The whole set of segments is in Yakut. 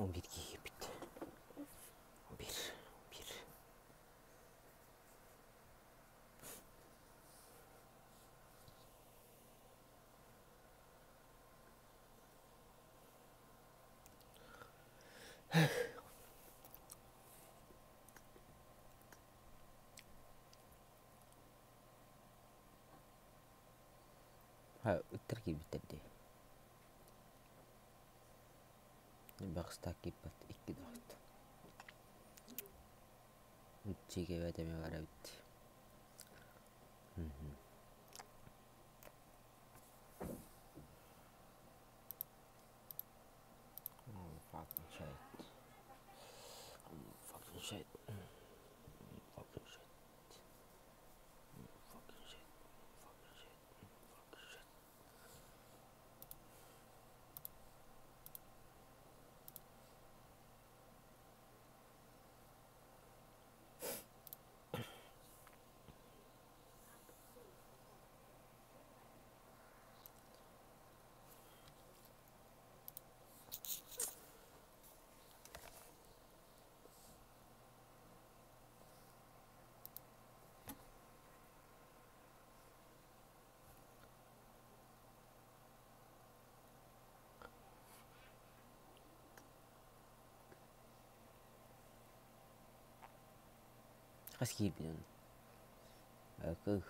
11 киһи киирбит. 11, 11. Ыттар киирбиттэр дии. Баҕастаах киирбэт икки даҕат. Иччигэбэт эмэ бар эбит. Oh, fucking shit. Fucking shit. Fucking shit. Fucking shit. Fucking shit. Fucking shit. Хас киирбитин Кых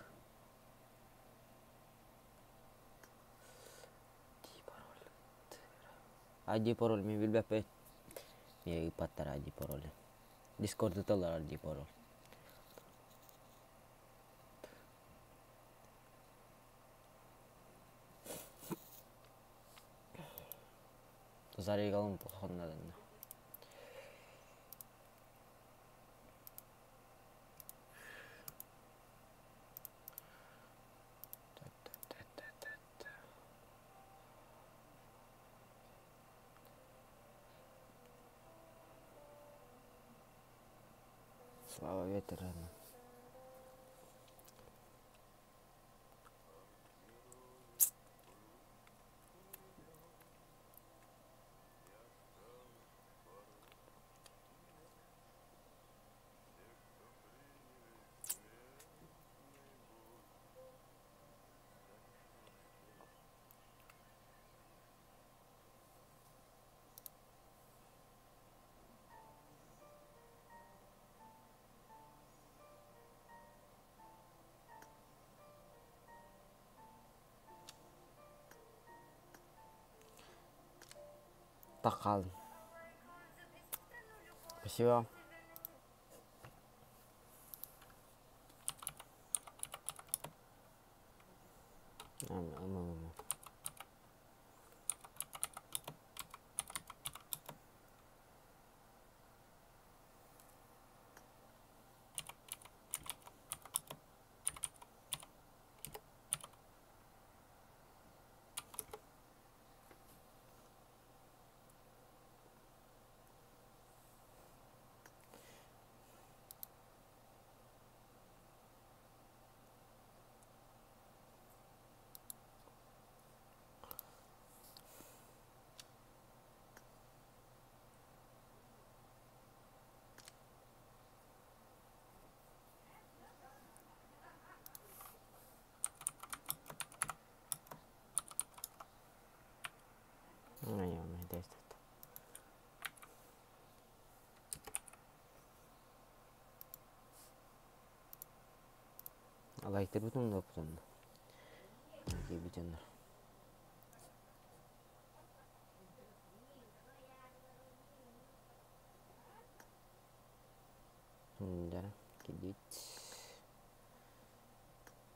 ID пароль мин билбэппин. Миэ ыыппаттар ID пароль. Дискордуталар ID пароль. Зарыгалым хоннадынна. Слава ветерану. Так хаалдым. Спасибо. Лайктырбытын да опутунна. Киирбитиннэр. Дьара кирбит.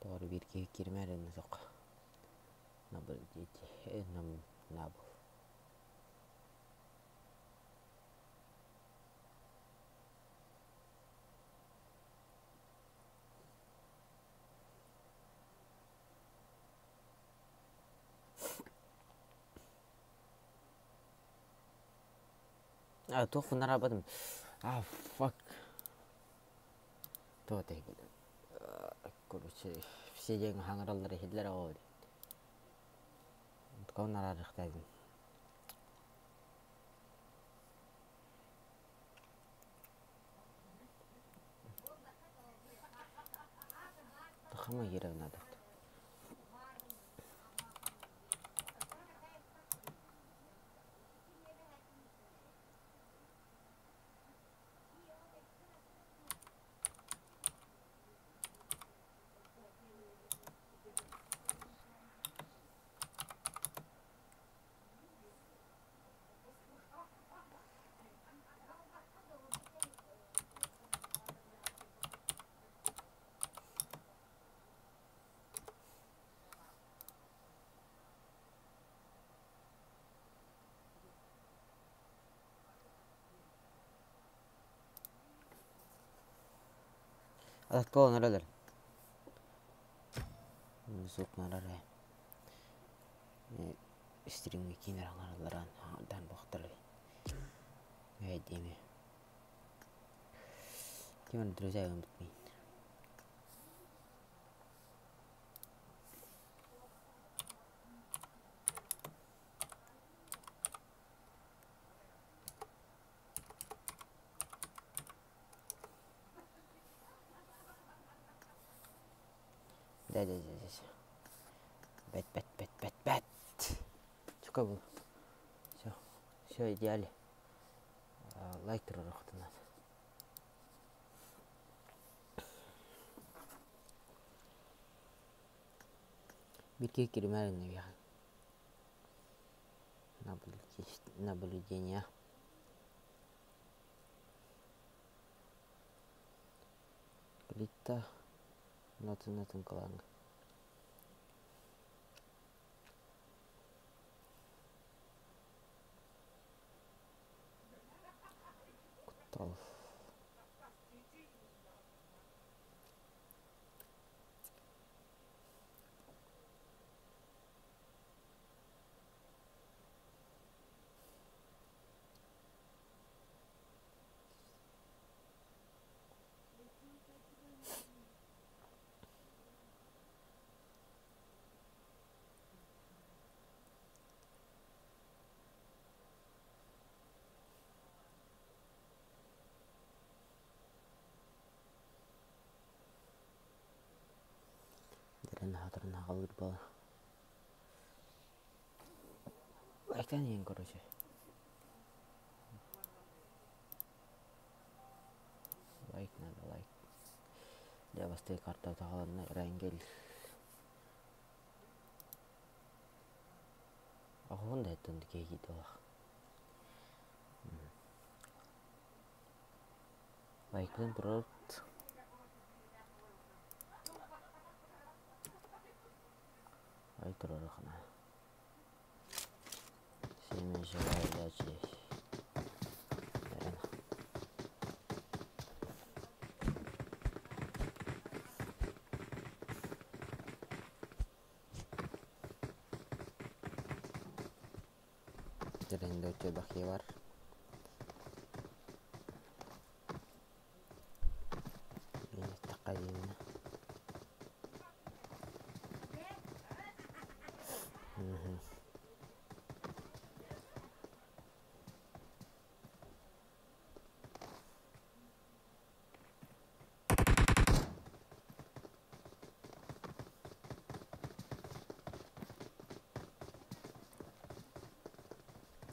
Тоҕо биир киһи киирмээрин сок. Набыл дети нам набыл. А, туох фунарабатым. А, fuck. Туох Короче, все диэн хаҥыраллар иһиллэр оҕо Онтукабын араарыахтаатым. Хама киирэр наада. Атка оноролор. Суукмарар стримҥэ киинэр аҥаралларан даан буохтар Эдиме. Ким друзья мин. Да, да, да, да. Бэт, бэт, бэт, бэт, бэт. Чука был. Все, все идеально. Лайк туруохтунан. Бирки киримээр Наблюдение. Плита. Натын-натын кылаҥ. Куттал. Дэрэн аҕалыыр буола. Лайктаан иһин короче. Лайк надо лайк. Дьэ бастакы карта таҕылынна Рангель. Оҕоһун да эттэн киһи буолах. Лайкын турарт. Лайк турарыхына. Всем желаю удачи. Дөрөндө бар.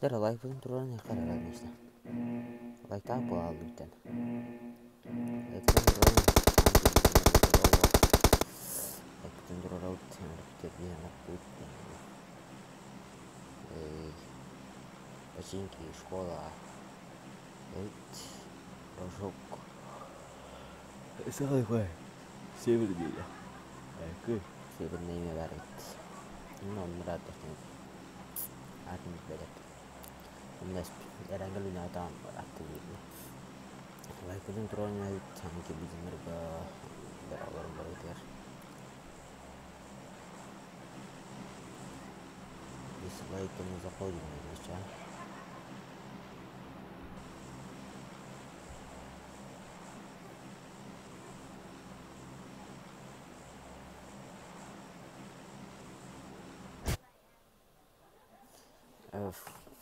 Дэр лайкпытын туран харарар миэстэ. Лайктаах буолааллыбыттан. Лайктаан туран лайкпытын турарабыт Ботинки, школа. Эт, рожок. Северный. Северный имя бар эбит. Атын билбэт. Эрэнгэл үнээтаан аттылыыр. Лайкпытын туран кирбитиннэргэ олорон барытыгар. Без лайка не заходим, а?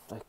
Так,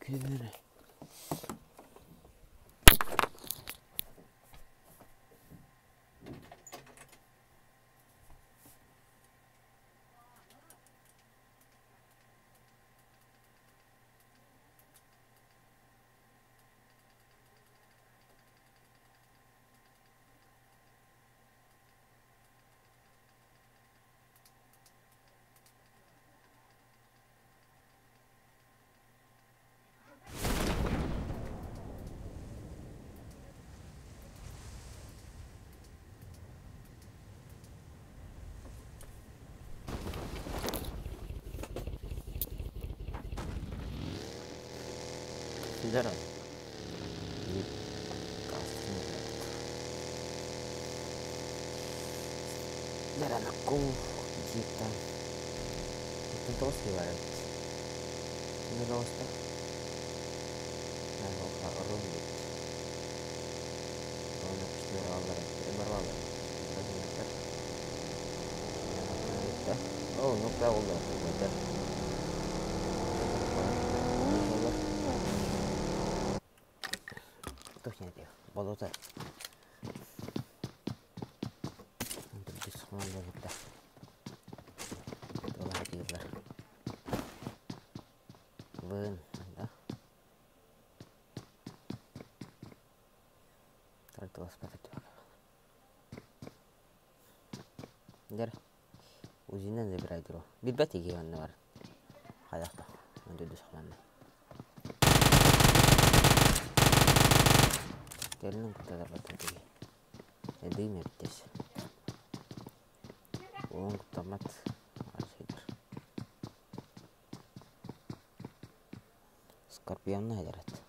Дьэ Дьаранакку дьиэттэн оттон тоҕус киһи баар эбит. Кини тоҕуста Орун эбит. Уонна күстүөр эбит. Барбалар. Оо, нукта оллар. Туох диэн Болута. Төрдүс команда кытта. Туола тииллэр. Бын, да. Тартыласпата түһэ. Дэр УЗИнан забирай дро. Билбэт иги онно бар. Хайахта. Төрдүс команда. Кэлин кытта дарбаттар диги. Эдыым эбиттес. Уон куттаммат. Скорпионна эдэрет.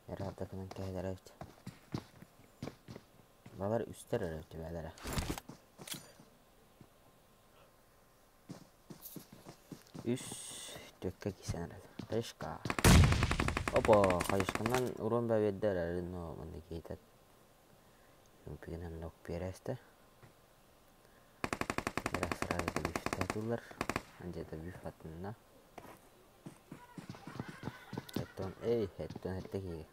Эрардакынан кэһэлэр эбит. Балар үстэр эрэ түбээлэрэ. Үс түөккэ киирсэн эрэл. Хаешка. Опа, хаешканан урон бэбиэрдэ эрэрин но манна киһитэ Үҥкүүнэн нок биэрээстэ. Раз раз добивтатылар. Где-то биф атынна. Эттон эй, эттон этте киһи.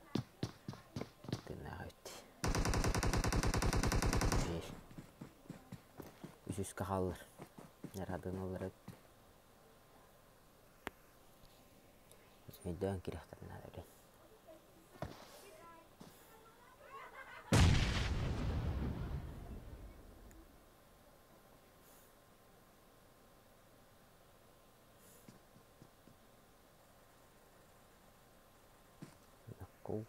Тыыннаах эбит. Үсүскэ хааллар. Нарадыналар эбит. Өйдөөн кириэхтэрин наада эбит. Куб.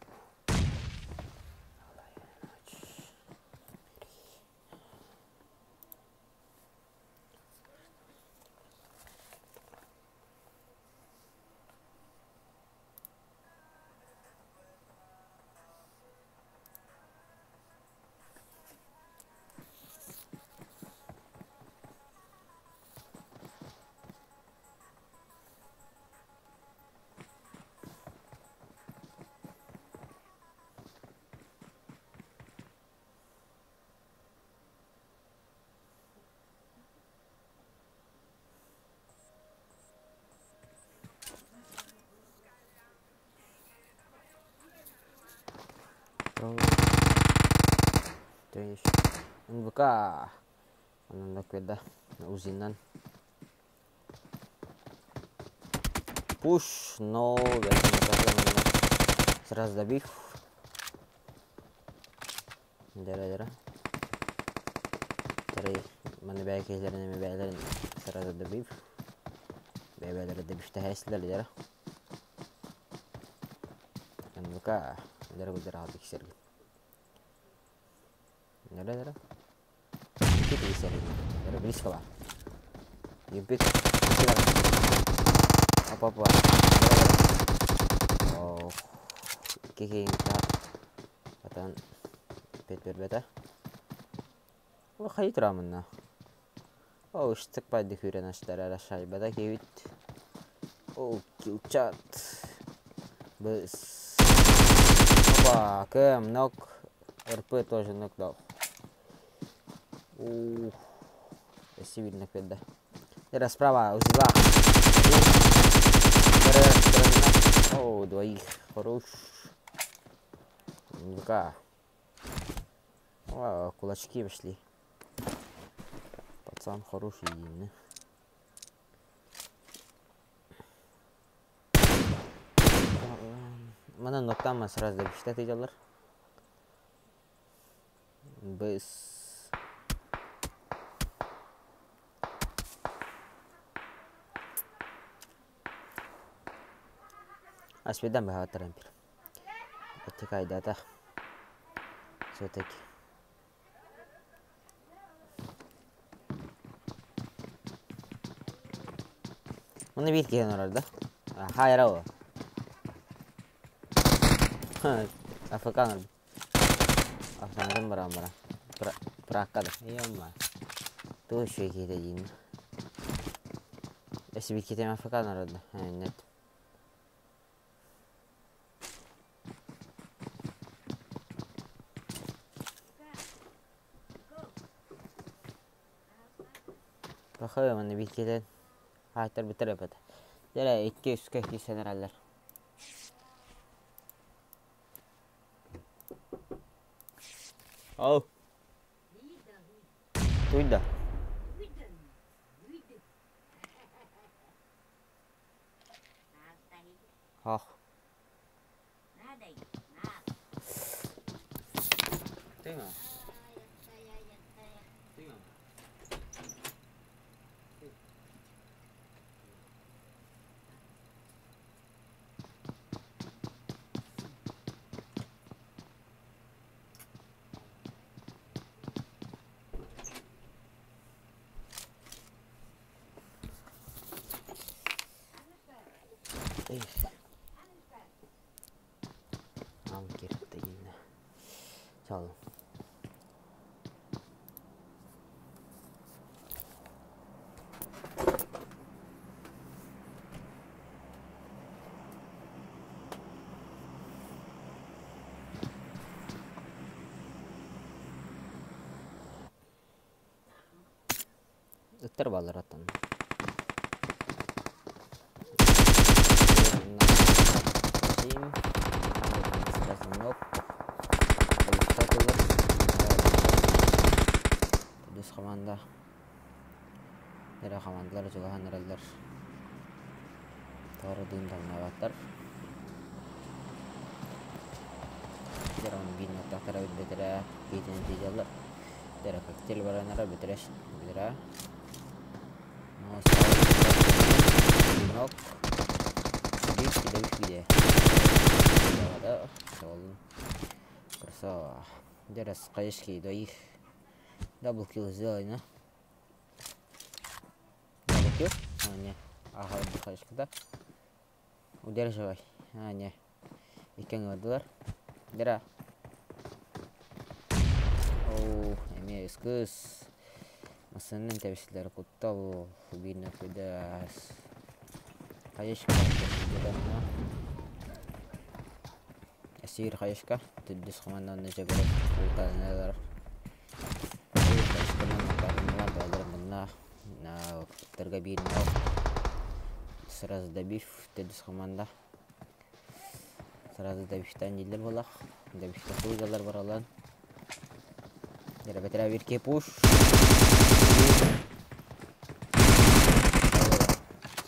НВК онон да УЗИнан Пуш, но сразу добив. Дера-дера. Тарай маны бэйэ киһилэрин эми бэйэлэрин сразу добив. Бэйэлэрэ добивтэһээсилэр дера. НВК дера гүлдер аҕа тиксэргин. Дера-дера. Икки тиксэргин. Дера близко бар. Юмпик. Опа-опа. Ох. Икки киһи Атан пет бербэтэ. Хайы турамынна. О, ыстык байды күүрэн астара шайбада киһибит. О, килчат. Быс. Опа, КМ, нок. РП тоже нок дал. Ух. Спасибо, видно, да. Лера справа, узела. О, двоих. Хорош. НВК. О, кулачки пошли. Пацан хороший. Не? Манан ноктан сразу добивтат идалар. Быс. Аспидан баһааттаран бир. Оттикайдата. Все-таки. Оны биир киһи олорор да? Хайра о. АФК оҥорбут. Ахсаанатын баран баран. Пракка да. Ё-моё. Туох үчүгэй киһитэ диин. Эсибиккитим АФК оҥордо. Нет. Бахы манна бииркитин хаайтарбыттар эбит. Дьэ икки үскэ киирсэн эрэллэр. Ол. Туйда. Хох. Ыттар бааллар аттан. Төрдүс хамаанда. Эрэ хамаандалар чугаһаан эрэллэр. Тоҕо дыым тамнаабаттар. Дьэ биир нуктаахтара билбэтэрэ, биитин тиийэллэр. Дьэ коктейль баранара бүтэрэ бүтэрэ. Венок. Биир видео. Красава. Где раскаешки двоих. Дабл килл сделай, на. Дабл килл? А, не. Ага, хаешка, да? Удерживай. А, не. Иккиэн ыҥырдылар. Дера. Оо, эмиэ ыкыс. Массыынанан тэбистилэр куттал биир нөкүйдээс. Хаешка Эсиир хаешка төрдүс хамаанна дьөгөрө ултаныылар. Манна тарга биир сразу добив төрдүс хамаанда Сразу добивтаан дииллэр буоллах. Добивка сылдьаллар бараллан. Бэтэрээ бир пуш.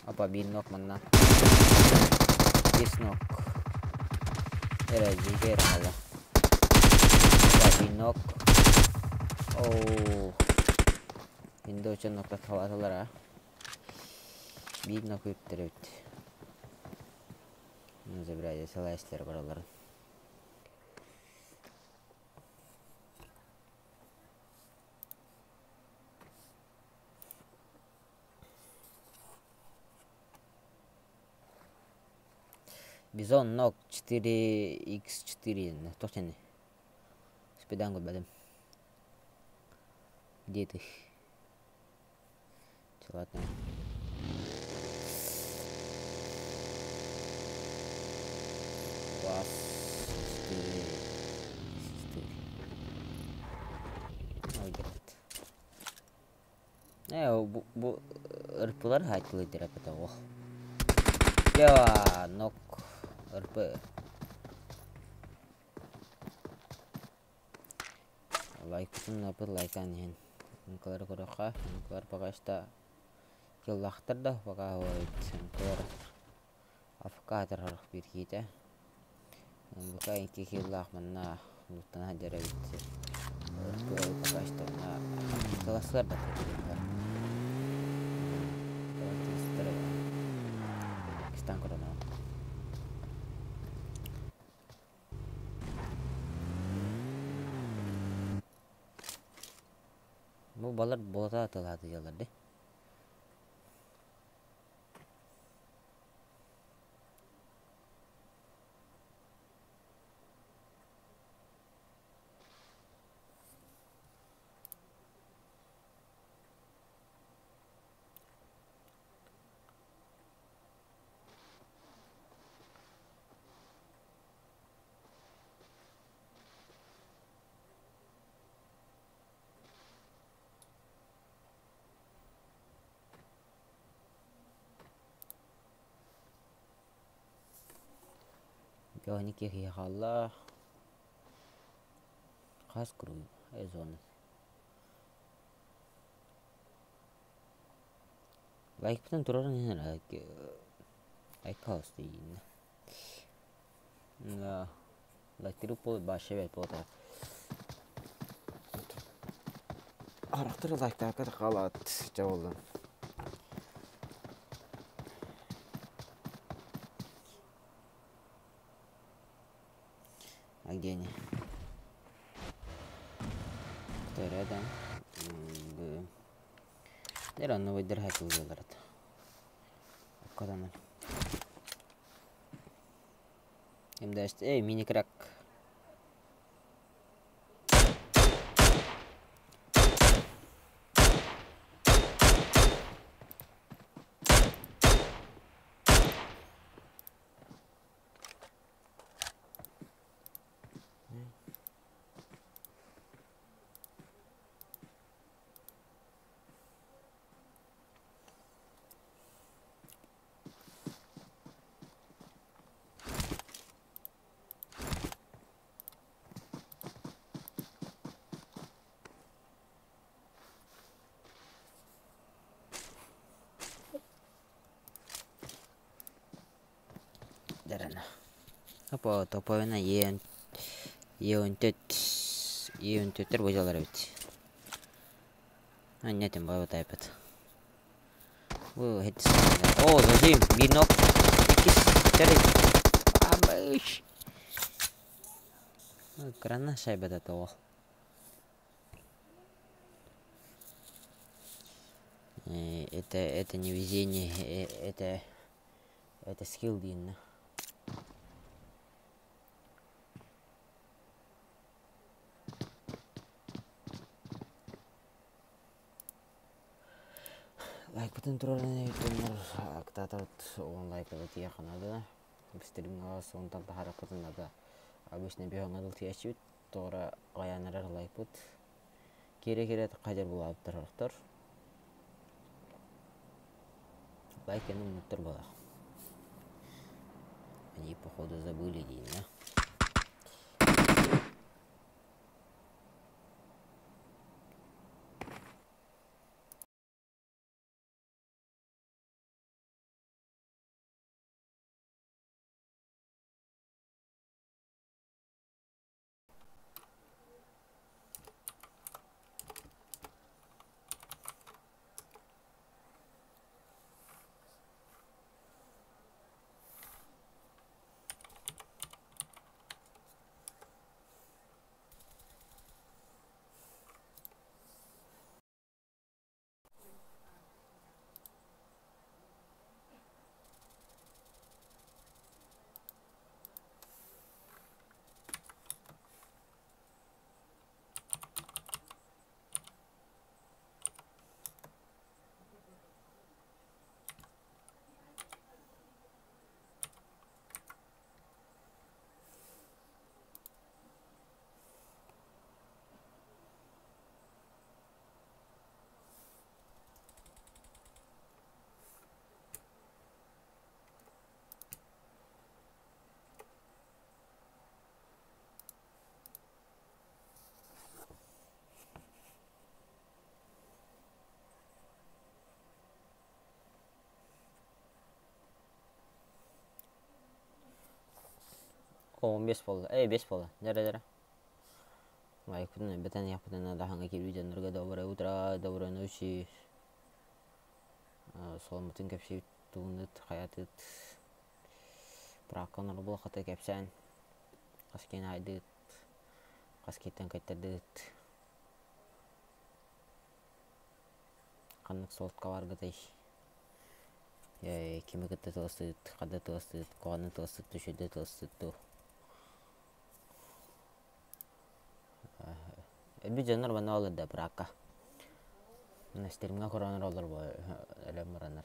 Опа, биир нок манна. Биэс нок. Эрэ, дьиҥкэ эрэ хаалла. Опа, биир нок. Оу. Инде очон нокта халаталар а. Биир нок үптэр эбит. Забирайте сэлэстэр баралларын. Бизон ног 4x4 туох диэний? Спидан көрбөтүм. Где ты? Ладно. Класс 4 4. Ой, делает. Э, бу, бу РПлар хайтылыдыр это ох. Я нок РП. Лайкпытын ылбыт лайкаан иһин ҥкылары көрүөххэ ҥкылар пока что кыллаахтар да пока ҥкылар афкаатар сорох биир киһитэ бука икки киһилаах манна нуттана сылдьар эбит пока что кылассылар да Кистан көрөн Бу балар буота атыылаатыйаллар дии. Көһүнү киһи хаалла. Хас круг зона. Лайкпытын турарын иһин лайк хаалыс дейин. Лайктырып бол баша бэт буолар. Харахтары лайктаакка хаалаат дьэ буоллун. А где они? Кто рядом? Дэр онно выдержать выдержать. Каданар. Эй, мини-крак. Дэрэнэ. Опа, топовина еон еон 4 еон 4 божалар эбит. Аннетин баба тайпат. Бу хет. О, зажим, бир нок. Иккис, төрүт. Амыш. Крана шайбата тоҕо. Это не везение, это скилл диэн. Лайкпытын турарын өйдөнөр актатабыт он лайкабыт тиэханада. Бистериҥҥа сонтан таһаараппытын да обычно биһоҥҥа дыл тиэччибит тоҕо аҕайааннарар лайкпыт. Киирэ-киирэ хадьар булаабыттар сорохтор. Лайк умнуттар буолар. Они походу забыли дейін да. 15 буолла. Эй, 5 буолла. Дьэрэ дьэрэ. Лайкпытын бэтэн яппытын дахаҥа киирбит дьоннорго доброе утро, доброй ночи. Соломмутун кэпсиибит тугунут, хайатыт. Пракка онорбул хата кэпсээн. Хас киэн айдыыт, хас киттэн кэттэрдыыт. Ханнык суолтка баргытай. Кими кытта тыластыыт, хада тыластыыт, куһаҕаны тыластыыт, үчүгэйди тыластыыт дуу. Элбит дьоннор манна олор да быраакка. Стримҥа көрөн олор өлөн бараннар.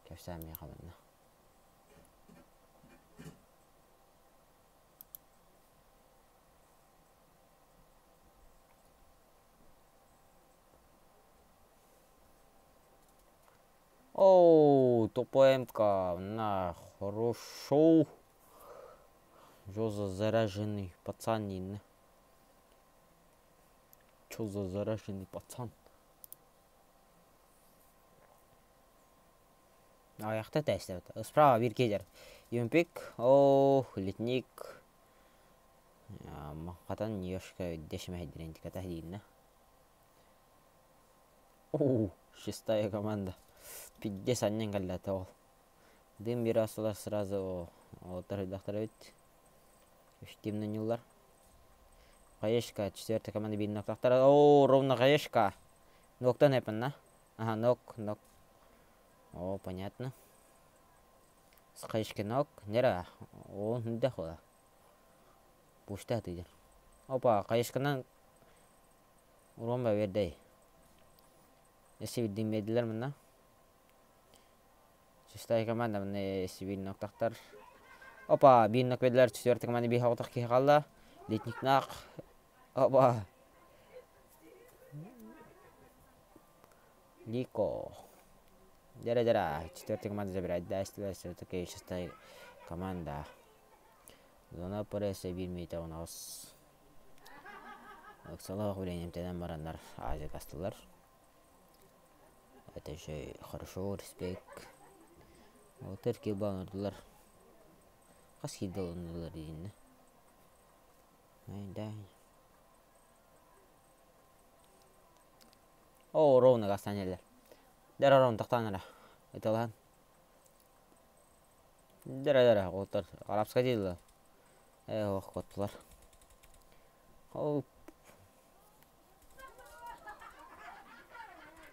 Кэпсээн миэхэ манна. Оу, тупой МК, на, хорошо. Что за заряженный пацан дииннэ. Что за заряженный пацан? Аяқта тәстебет. Справа бир кедер. Юмпик. О, летник. Хатан Ёшка дешмэһэйдирин тиката дииннэ. О, шестая команда. Пиздец анньан кэллээтэ ол. Дым биэрэ сразу уолаттар эбит. Үстимнэ ньыллар. Хаешка, четвертая команда биир ноктахтар. О, ровно Хаешка. Ноктан эпэнна. Ага, нок, нок. О, понятно. С Хаешки нок. Нера. О, да хола. Пушта тыйдыр. Опа, Хаешканан урон бердей. Если дым бердилер мына. Шестая команда мына биир ноктахтар. Опа, биир нок бердилер. Четвертая команда биир хоҕотох киһи хаалла. Летникнах. Опа. Лико. Дера-дера. Четвертая команда забирает. Да, все-таки шестая команда. Зона пресса биир мүнүүтэ 18. Ыксалаах үлэни бараннар Азия астылар. Это еще хорошо, респект. Вот эрки баллар. Хас киирдэ дииннэ. Да. О, ровно гастанеллер. Дера ровно тохтоон эрэ. Ыталаһан. Дера дера уолаттар арабскай дииллэр. Э ох куоттулар. Ол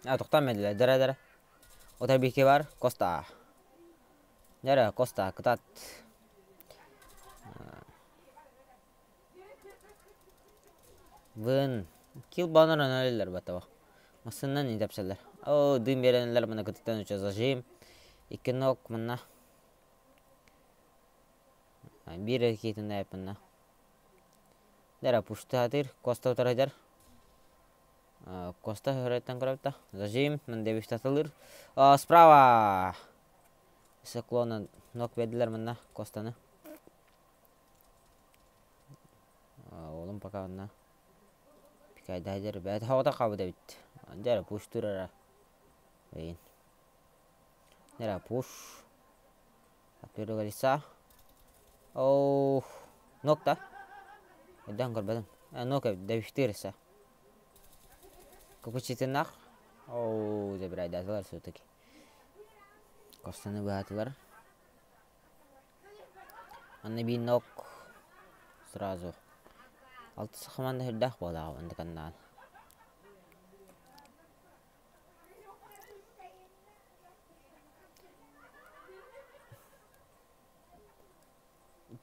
А тохтоон медилэр дера дера. Отар биир бар Коста. Дера Коста кытаат. Вын килл баннер өлөллөр баттаба. Массыынан итэпсэллэр. О, дым биэрэнэллэр мына кытыттан үчө зажим. Икки нок мына. Биир киитин мына. Дера пуштаатыр, Коста утарайдар. Коста хөрөттөн көрөптө. Зажим, мын дебиштатылыр. Справа. Секлона нок бердилер мына Костаны. Олум пока онна. Пикайдайдер бэт хоҕото хабыт эбит. Дера пуш турара. Бейин. Дера пуш. От первого лица. О, нок да? Өйдөөн көрбөтүм. Нок дэбиштиир Купучитинах. О, забирайдатылар все-таки. Костаны быһаатылар. Манна биир нок сразу. Алтыс команда үрдээх буолааҕа ындыканнаан.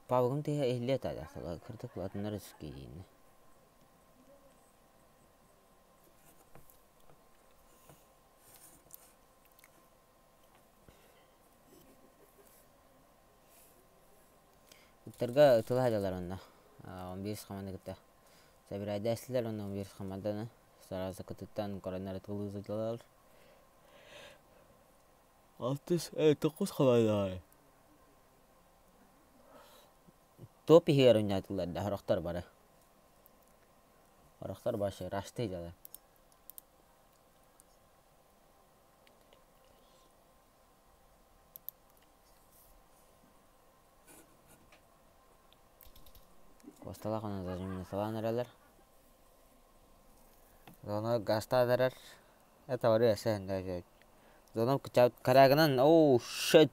Павлым тыһа иһиллиэ этэ кырдык улаатыннар үскиириини. Ыттарга ытыла сылдьаллар онно 11 команда кытта собирайдаастылар онно 11 команданы сразу кытыттан көрөннөр ытылыы сылдьаллар. Алтыс токус команда Топ иһигэр оонньоотулар да сорохтор бары. Сорохтор вообще рашты дьалар. Куосталаах уонна зажимнасалаан эрэллэр. Зона гастаан эрэр. Это барыы эсэ Зона карагынан оу shit.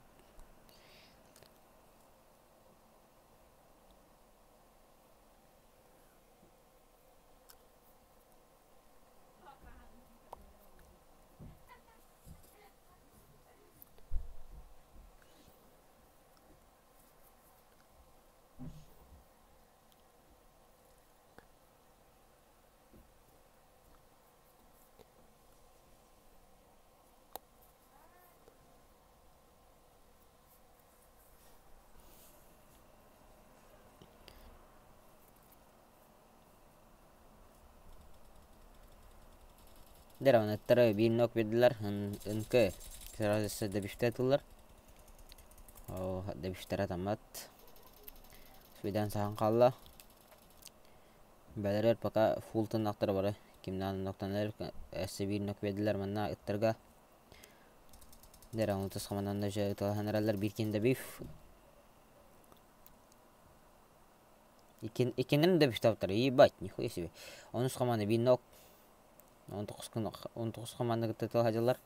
Дера биир нок биэрдилэр НК сразу дэбиштэ тыллар. О, дэбиштэрэ таммат. Свидан саһан хаалла. Бэлэрэр пока фул тыннахтар бары кимнаан ноктанар өссө биир нок биэрдилэр манна ыттарга. Дэр онутус хаманан да ыталаһан эрэллэр биир кин да биф. Иккиннэрин да бифтаптар ебать нихуя себе. Онус хамана биир нок. 19 хамааны кытта ыталаһадьылар.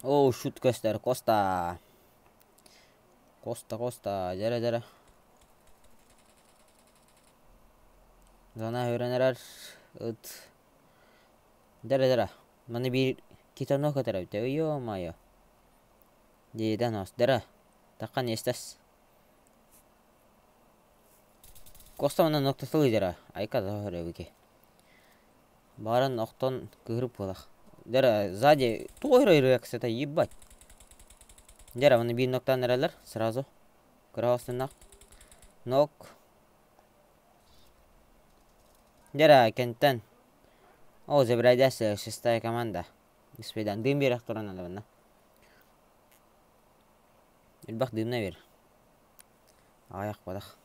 Оо, шут көстөр, Коста. Коста, Коста, дьэрэ, дьэрэ. Зона үрэн эрэр ыт. Дьэрэ, дьэрэ. Маны биир китоно көтөр эбит. Ё-моё. Диэдэн ос. Дьэрэ. Таххан иэстэс. Коста манна ноктосыл дьэрэ. Айка да өрөбүки. Баран охтон кыһырып буолах. Дьэрэ, сзади туох реакцията ебать. Дьэрэ, маны биир ноктаан эрэллэр сразу. Кыра остыннах. Нок. Дьэрэ, кентен. О, забирайдас шестая команда. Испейдан дым берех туран алабына. Элбэх дымна бер. Аяқ бадах.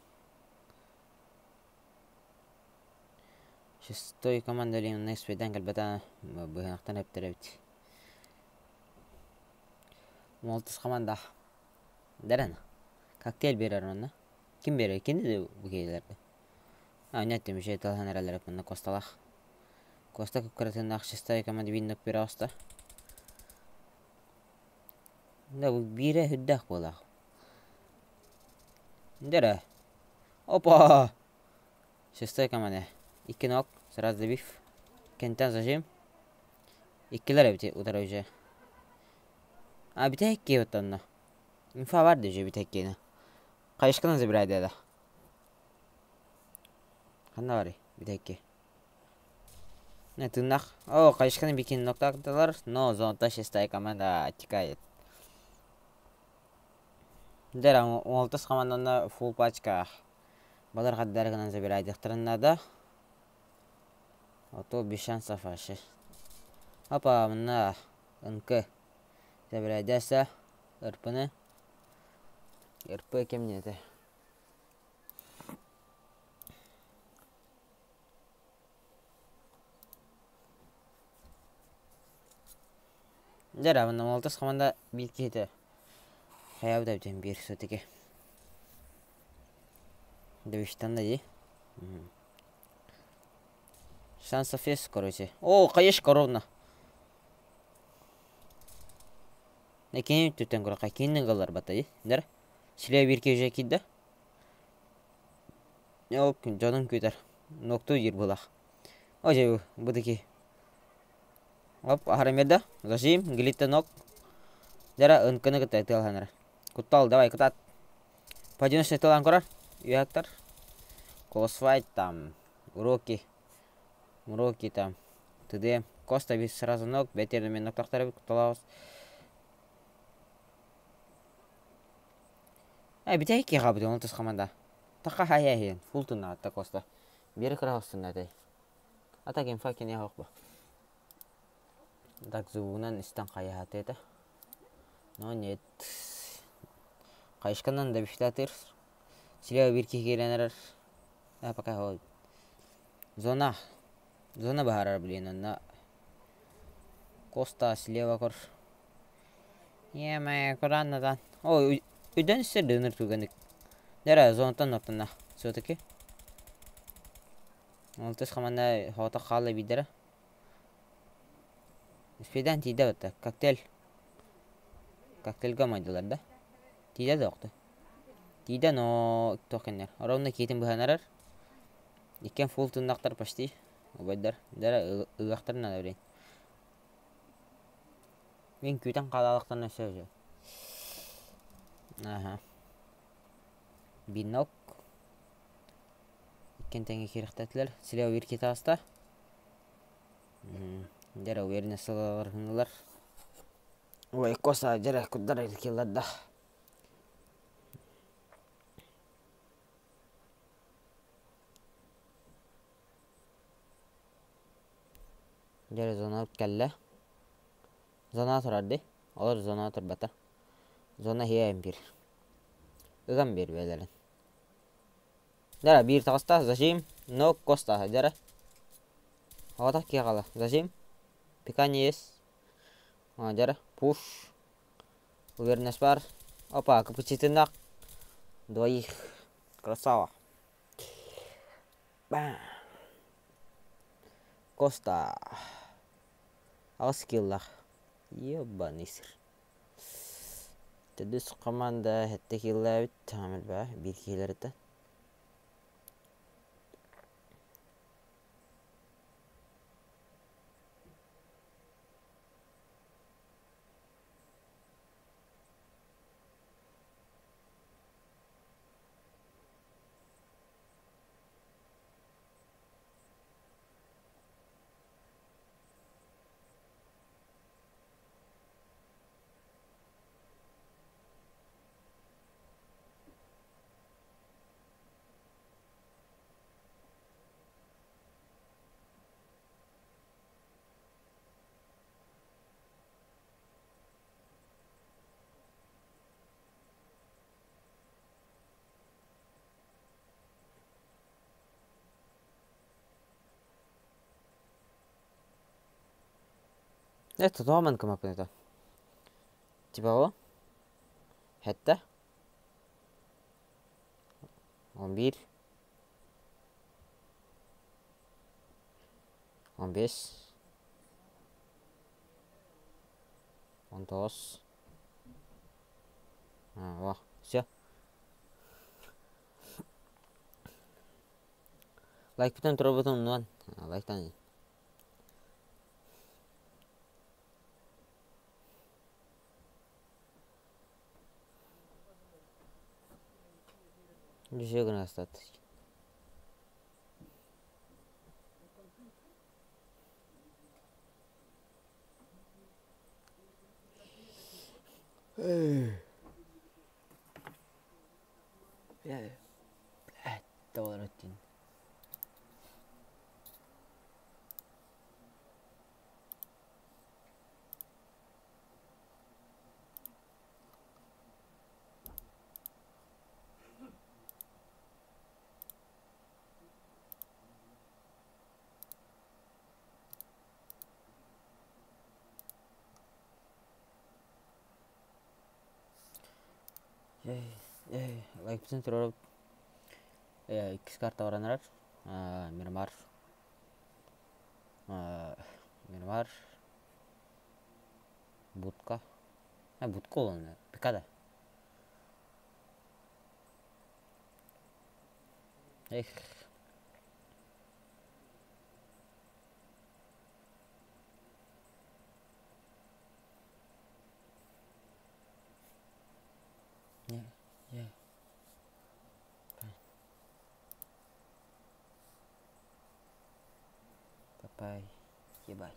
Шестой команда Ленина испэйдээн кэлбэтэ быһынахтан эптэр эбит. Молтус команда Дэрэн коктейль биэрэр онно. Ким биэрэр? Кини да бу киһилэргэ. А, нет, тимишей талаһан эрэллэр манна Косталаах. Коста кыккыратыннаах шестой команда бииннок биэрэ оста. Да бу биирэ үрдээх буолаах. Дэрэ. Опа! Шестой команда. Икки ног, сразу добив. Кентэн зажим. Иккилэр эбит утары уже. А бүтэһик икки оттонно. Инфа бар да уже бүтэһик киэнэ. Хайышканы забирай да. Ханна барый бүтэһик икки. Не тыыннах. О, хайышканы бикин ноктаактылар, но зонта шестая команда оттекает. Дэр уолтас команданна фул пачка. Балар хаддар гынан забирайдыхтарын наада. А то без шансов вообще. Опа, мына НК. Забирайдаса РПны. РП кем не это? Дьэ, манна Молотов хаманда биир киһитэ хайаабыта эбитин биир все-таки. Дөвүштан да дии. Шансов есть, короче. О, хаешка ровно. Кини түттэн көрө кинин галлар бата дии. Дэр. Силе биир киһи киирдэ. Ол дьонун күүтэр. Ноктуу диир буолах. О, дьэ, бу таки Оп, аһара да. Зажим, глитте ног. Дара ынкыны кытта тыалханар. Куттал, давай, кытат. Поодиночный тылан көрөр. Үйәттер. Косфайт там. Уроки. Уроки там. ТД. Коста бис сразу ног. Бәтерді мен ноктақтары кутталабыз. Э, битэ икки хабыт, оны тыс команда. Така хая хен, фултун атта Коста. Бері кыра хостун атай. А так инфа кини хокба. Так звугунан истэн хайаһаты этэ. Но нет. Хайышканан да бифтатыр. Силева биир киһи киирэн эрэр. А пока зона. Зона баһарар блин онно. Коста слева кор. Еме кураннадан. О, үден сир түгенdik. Дәрә зонаттан ноктанна. Все-таки. Алтыс хаманда хота хаала бидера. Успейдан тиийдэ батта. Коктейль. Коктейльга майдылар да. Тиийдэ да охто. Тиийдэ но туох кэннэр. Ровно киитин быһанарар. Иккен фул тыннахтар почти. Убайдар. Дәрә ыгахтар надо блин. Мин күүтэн хаалаалахтарына өссө уже. Аха. Бинок. Иккен тэҥэ киирэхтэтилэр. Слева биир киһи таҕыста. Дьэрэ уверенно сылалар Ой, коса дьэрэ курдар килларда. Дьэрэ зона кэллэ. Зона турар дии. Олор зона турбата. Зона иһиэ биир. Ыган биэр бэйэлэрин. Дьэ, биир таҕыста, зажим, но Коста, дьэ. Оҕотох киһи хаала, зажим, пикание есть. Дьэ, пуш, уверенность бар. Опа, капучитинах, двоих, красава. Коста. Аҕыс киллах. Ебаный сыр. Төрдүс команда сэттэ киллээбит, элбэҕэ, биир киһилэриттэн. Это тоҕо кымаппын это? Типа о? Сэттэ? 11. 15. 19. А, о, все. Лайкпытын турабытын умнуан. Лайктан. Дьүсүө гына астат. Блядь, доллар Лайкпытын туруорабыт. Иккис карта баран эрэр. Мирамар. Мирамар. Будка. Будка ол Пикада. Эх. Не, не. Папай, ебать.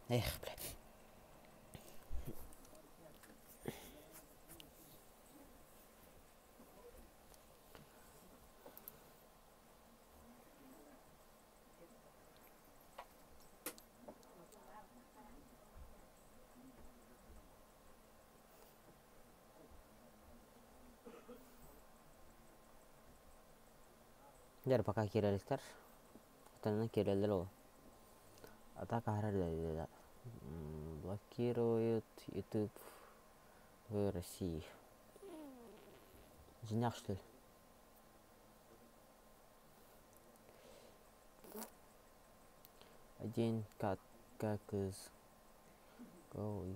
Эх, блядь. Дьэ, пока киирэликтэр. Хотонунан киирэллэр ол. Атака аһарар блокируют YouTube в России. Дьиҥнээх что ли? Один как как из Go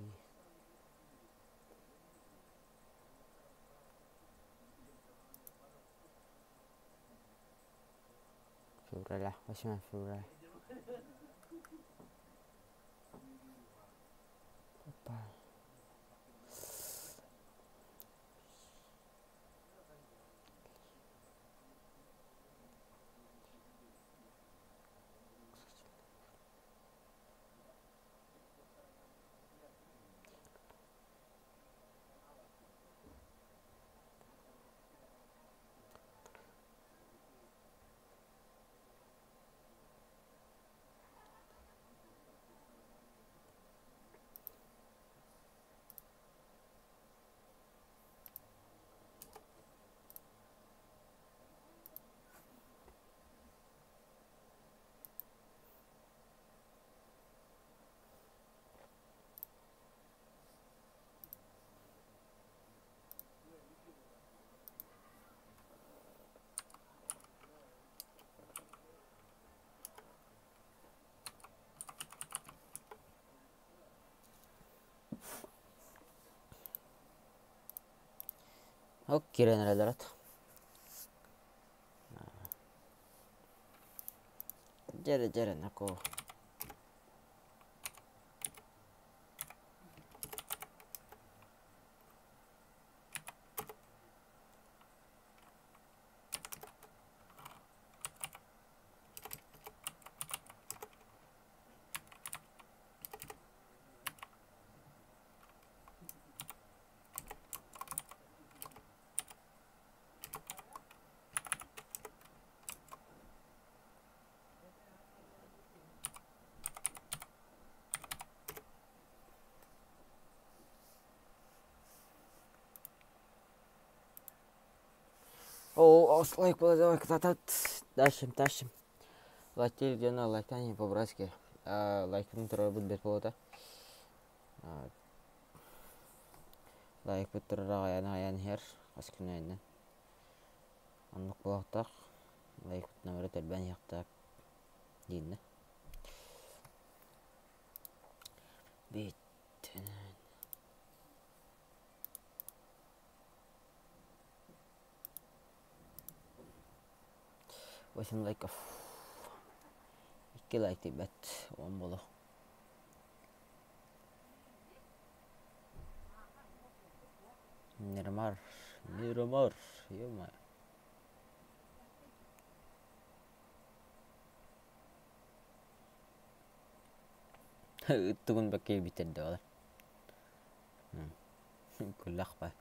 Февраля, 8 февраля. Опа. Ок киирэн эрэллэр от. Дьэрэ дьэрэ нако. О, лайк давай катат. Дальше, тащим. Лайктир диэн лайктан по-братски. Лайкпытын турарбыт бэрт буолуота. Лайкпыт турар аҕайан аҕайан иһэр. Хас күн айаннан. Оннук буолуохтаах. Лайкпыт номера элбээн иһиэхтээх дииннэ. Биттэн. 8 лайков. 2 лайк тиийбэт. 10 буолуо. Мирамар. Мирамар. Ё-моё. Ыттыгын бэккэ бүтэрдэ ол. Күллэх ба.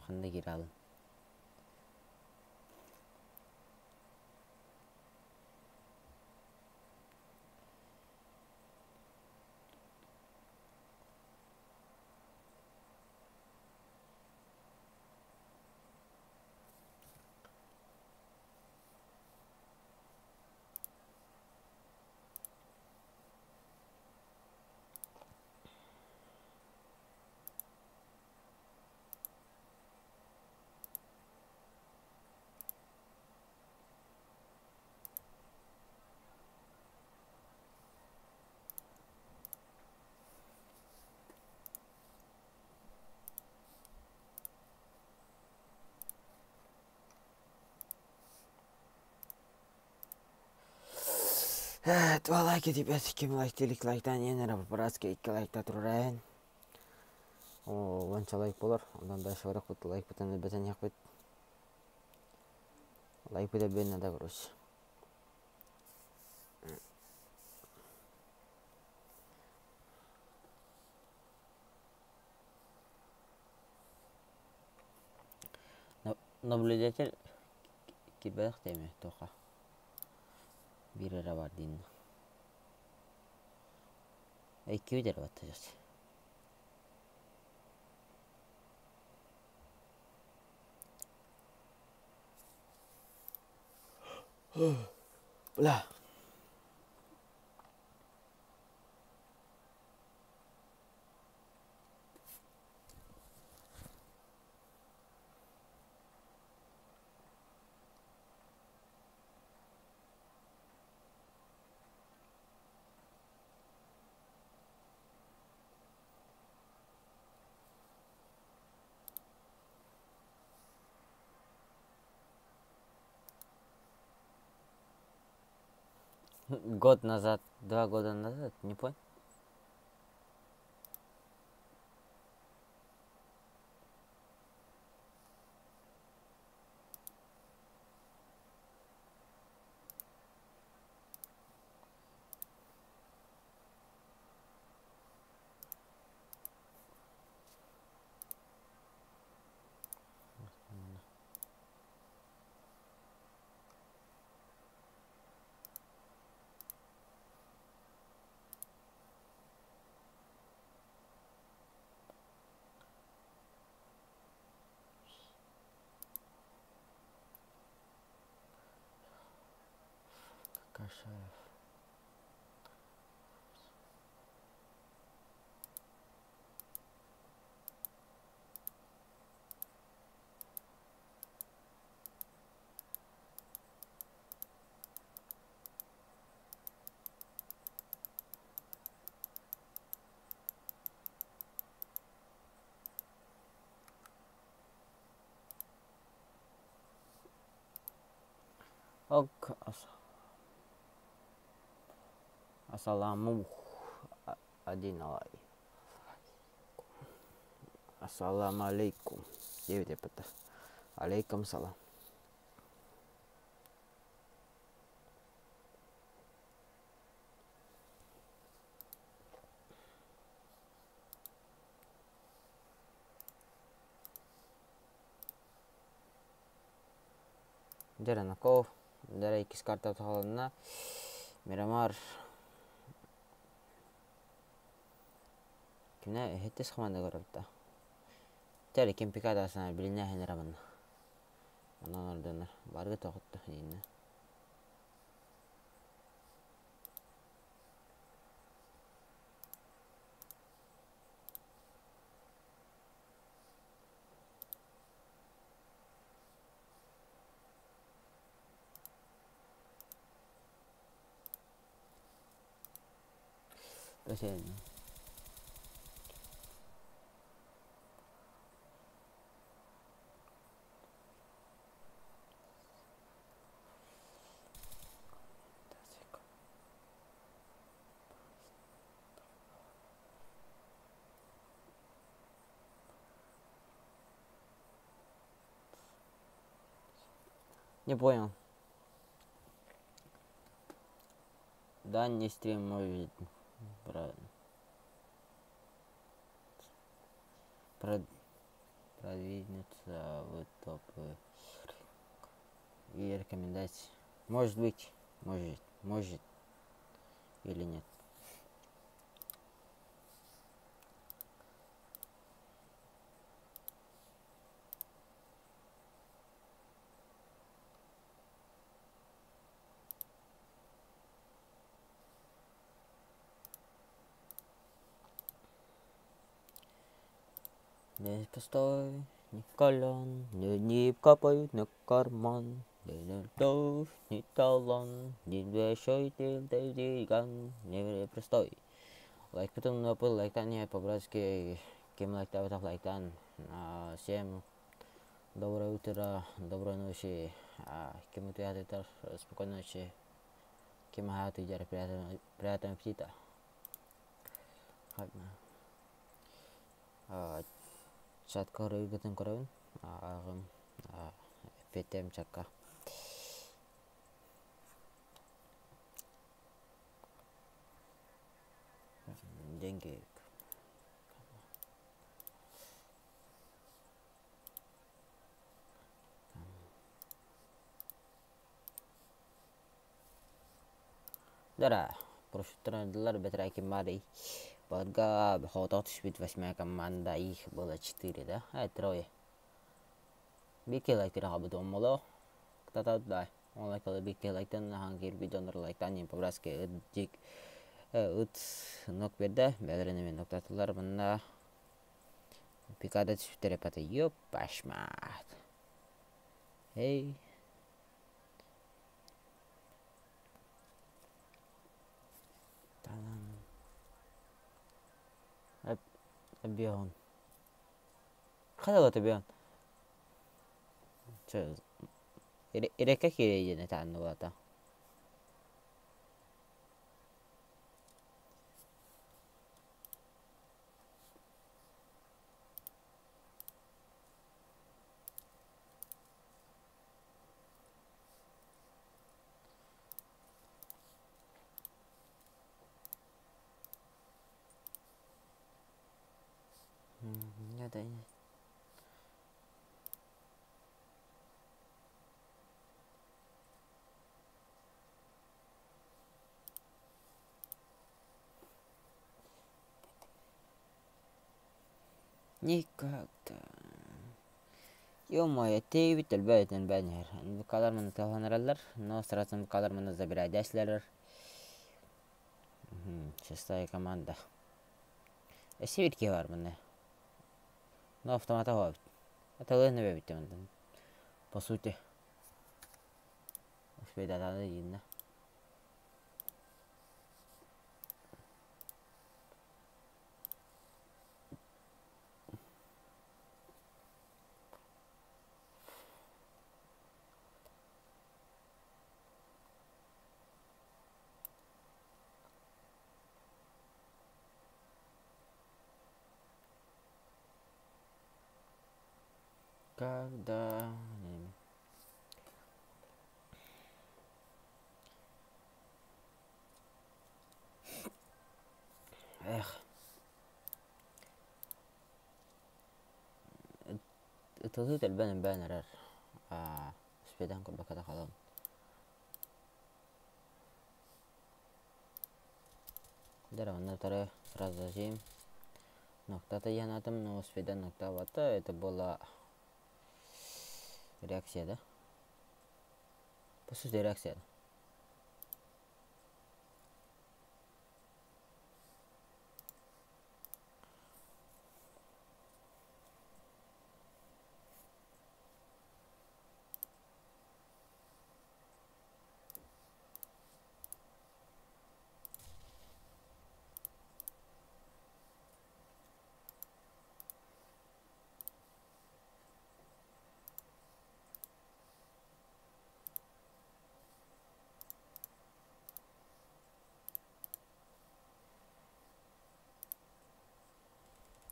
Ханна киирэ Два лайка тиийбэт, ким лайктыыр лайктаан иһэн эрэ по-братски икки лайкта туруораайын. Уонча лайк буолар, онтон дальше барыахпыт, лайкпытын элбэтэн иһиэхпит. Лайкпыт элбиэн наада короче. Наблюдатель киирбэтэх дии туохха биир эрэ баар диин иккибит эрэ баттаһыахча Бля. Год назад, 2 года назад, не понял. Кашаев. Ок, Асаламу один алай. Ассалам алейкум. Диэбит эппэтэ. Алейкум салам. Дьэ Дьэ иккис карта саҕаланна. Мирамар Кини иһиттис команда көрөбүт Тели ким пикадасына билинээһиннэрэ манна. Онон ордонор. Баргы тоҕутта дииннэ. Не понял. Да, не стрим может про... Про... продвинуться в топы и рекомендации. Может быть, может, может или нет. Не постой, ни колен, не, не капают на карман. Не любовь, ни талант, ни большой не простой. Лайк потом на пыл лайктан не по-братски, кем лайктав лайктан. Всем доброе утро, доброй ночи. Кем утуйар спокойной ночи. Кем аһаатыйдьар приятного аппетита. Чатка көрөргүтүн көрөбүн. Ааҕым эппиэттэм чакка. Деньги. Дара, профитрондлар бэтэрээкин баарый. Баларга хотоох түспүт восьмая команда, их было четыре, да? А, трое. Биир лайктары хаалбыт омоло. Кытата он лайкалы биир лайктан ахан киирбит дьоннор лайктаан диэн по-братски ыт дьик ыт нок биэрдэ. Бэлэрин эмиэ ноктатылар манна пикада түспүттэр эпата ёппашмаат. Эй. Бион. Хайа бион. Ирэккэ киирэй диэн этаанна буолата. Никогда. Ё-моё, тиийбит өлбөт өлбөөн НВКлар маны туһанараллар, но сразу НВКлар маны забирать Шестая команда. Эсибит бар маны. Но автомата бар. Это не бит По сути. Успей датаны дейін. Когда Эх. Ытылыы тэлбэн элбээн эрэр. Успедан көрбөккө да хаалабын. Дара онно утары сразу зажим. Ноктата иһэн но успедан ноктаабата. Это была реакция, да? По сути, реакция.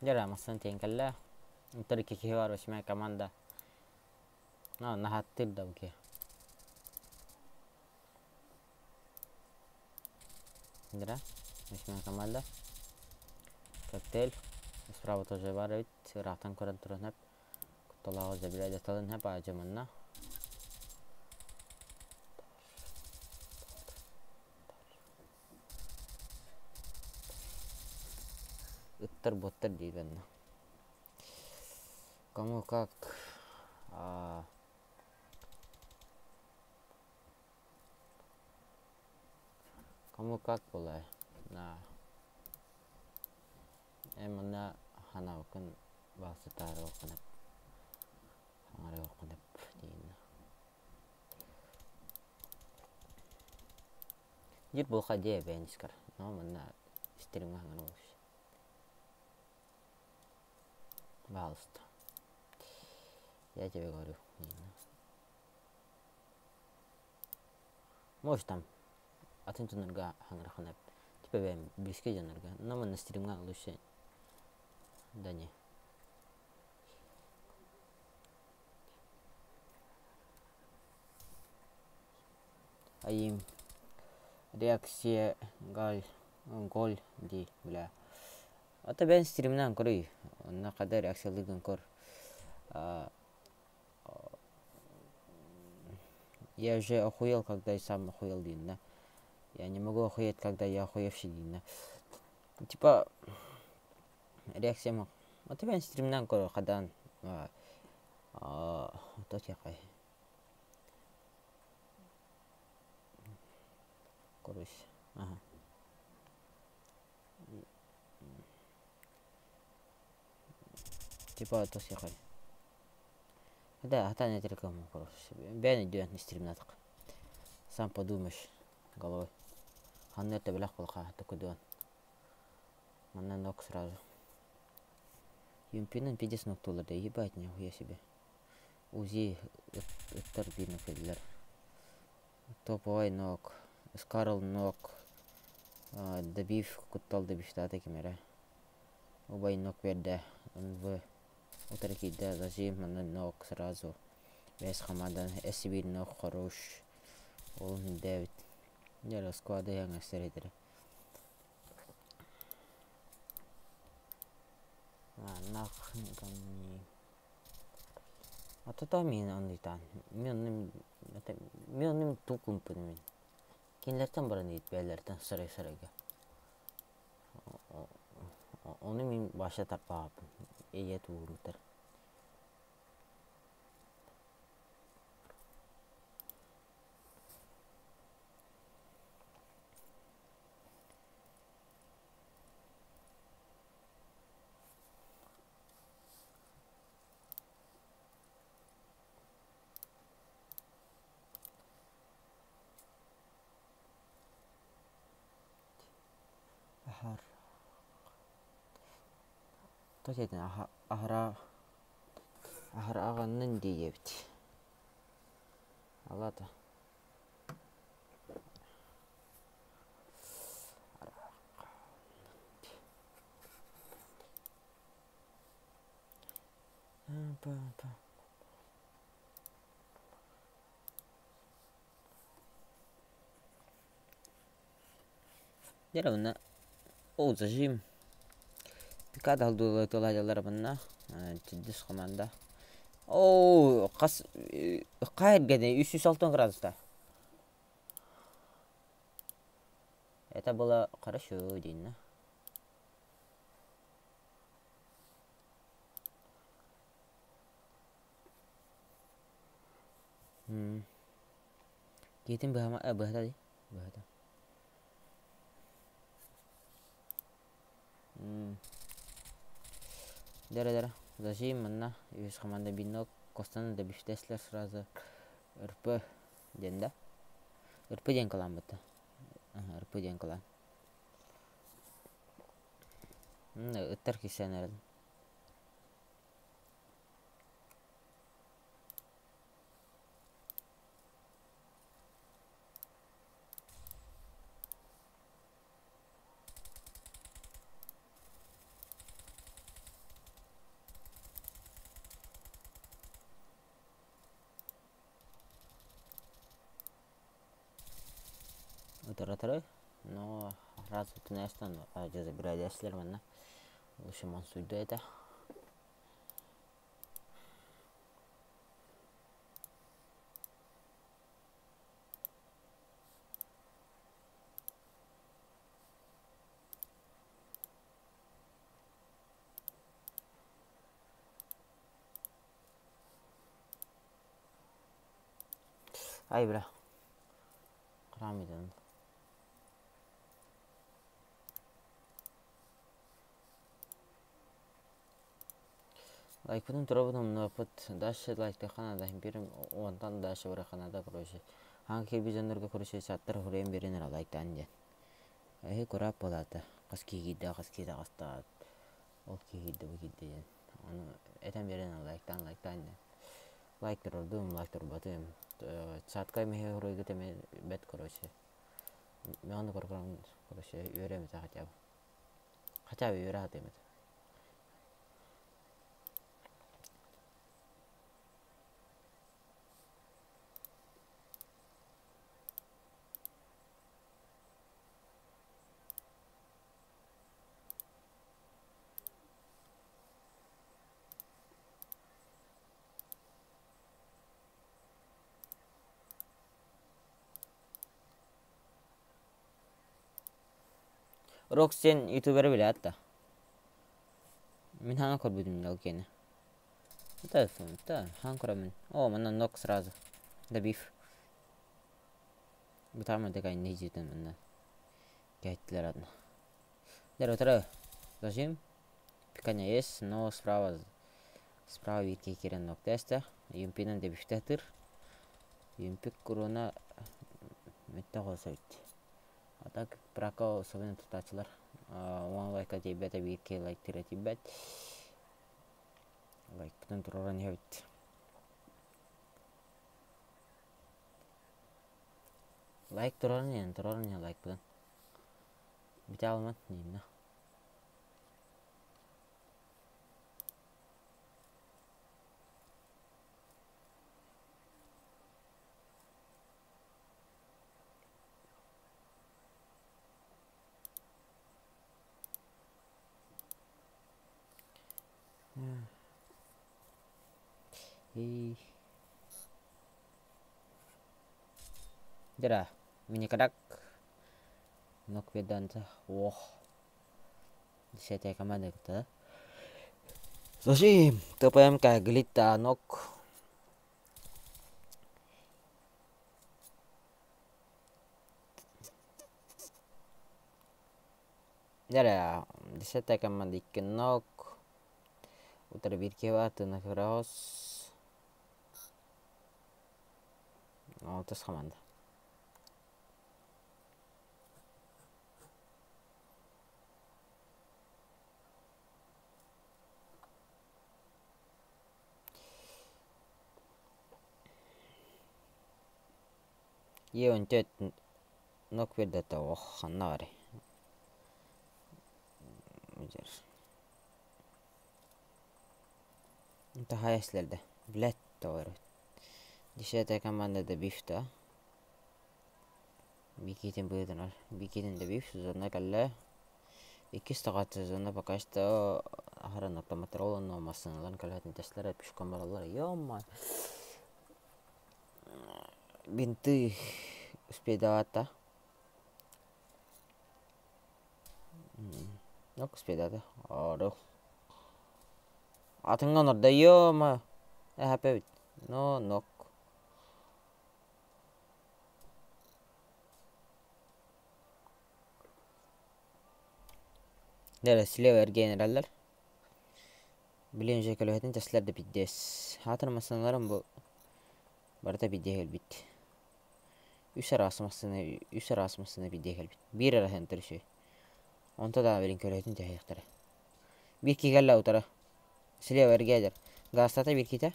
Дьэ массыына тиийэн кэллэ. Утары икки киһи баар восьмая команда. Наһааттыыр да бу киһи. Дра, восьмая команда. Коктейль. Справа тоже бар эбит. Ыраахтан көрөн туран эп. Кутталааҕы забирай даталын эп аадьа манна. Ыттар буоттар дии манна. Кому как а, кому как буолай на эн манна ханаабыккын баалсытаарыаххын эп хаҥарыаххын эп диин Диир буолха дьиэ эбээн искар но манна истириҥҥэ хаҥара олус Пожалуйста. Я тебе говорю. Может там атын дьоннорго хаҥыраххына типа бэйэм близкий дьоннорго но манна стримҥа лучше да не Айым реакция галь голь дии бля Ата бэйэн стримнаан көрүй онно хада реакциялыыгын көр Я уже охуел, когда и сам охуел диин да. Я не могу охуеть, когда я охуевший диин да. Типа реакция Ата бэйэн стримнаан көр хадаан то Короче, ага. Типа тосихай. Да, хата не только короче. Бэйэн өйдөөн стримнатык. Сам подумаешь головой. Ханна это бэлэх буолха токудуон. Манна нок сразу. Юмпинан пиздец ноктуулар да ебать нихуя себе. УЗИ ыттар биир нокеллер. Топовай нок, Скарл нок, добив куттал добивтаата ким эрэ. Убай нок биэрдэ, НВ утары киирдэ, зажим манна нок сразу. Бэс хамадан SB нок хорош. Ол дэбит. Дьэ склады яҥастар этэрэ. Нах Ата мин оннуйтаан мин мин оннум тук мин кинилэртэн баран иит бэйэлэриттэн сарай-сарайга ону мин вообще тарпааппын ийэ туурутар Аһар то аһара аһара аҕаннын диэбит Алата Дьэ манна ол зажим Пикада тылайдаллара манна төрдүс команда. Оо, хас хаа эргэни 360 градуста. Это было хорошо диэн. Киһитин быһама быһата дии быһата. Дэрэ дэрэ зажим манна үһүс команда бинок Костаны да бифтеслер сразу РП диэн да РП диэн кылаан бытта РП диэн кылаан ыттар кисээн эрэн Утары но раз утунастан забирали манна в общем он суйду это Ай бля. Хараамыйдан. Лайкпытын турабын умнубаппыт. Дальше лайктыахха наада. Биир уонтан дальше барыахха наада короче. Хаҥа киирбит дьоннорго короче чаттар суруйан биэрэн эрэ лайктаан диэн. Эһи кураап буолаата. Хас киһи киирдэ, хас киһи таҕыста. Ол киһи киирдэ, бу киирдэ диэн. Ону этэн биэрэн лайктаан, лайктаан диэн. Лайк турардым, лайк турбатым. Чатка эмиэ суруйгут эмиэ бэт короче. Мен ону көрөн короче үөрүөм этэ хотя бы. Хотя бы үөрэ сатыам этэ. Рокс диэн ютуберы билээт да. Мин хаҥа көрбүтүм да ол киэнэ. Это да, хаҥ көрөмүн. О, манна нок сразу. Добив. Бытаама такая не житен манна. Кэттилер одна. Дэр утары. Зажим. Пиканя есть, но справа справа бииргэ киирэн нок тэстэ. Юмпинан дебифтэтыр. Юмпик куруна мэтте холсойт. А так Прако особенно тутааччылар уон лайка тиийбэтэ биир киһи лайктыыра тиийбэт. Лайкпытын туруоран иһэбит. Лайк туруоран иһэн, туруоран иһэн лайкпытын. Бүтэ алмат дииннэ. И Дьэ, миникадак нокведанта уох десятая команда кытта. Слушай, ТПМК глита нок Дьэ, десятая команда икки нок утары биир киһи баар тыына кыраҕас алтыс команда. Е онтет нок бердата ох ханна барый Таһаайа Блядь, тоҕо Десятая команда добив да. Бикитин быһыытынан Бикитин да биир сезонна кэллэ. Иккис таҕаат сезонна пока что аһаран автоматтар ол онно массыыналарын кэлээтин тэстилэр пешком бараллар. Ё-моё! Бинты успейдавата. Yok успейдата. Орох. Атыҥҥа онордо ё-моё! Эһэпэбит. Но нок. Дьэ, слева эргийэн эрэллэр. Билигин дьэ көлөһөтүн тэстилэр да пиздец. Аатыр массыыналарым бу барыта пиздец кэлбит. Үс араас массыына, үс араас массыына пиздец кэлбит. Биир араһын үчүгэй. Онто да билин көлөһөтүн тэһиэхтэрэ. Биир киһи кэллэ утары. Слева эргийэллэр. Гаастата биир киһитэ.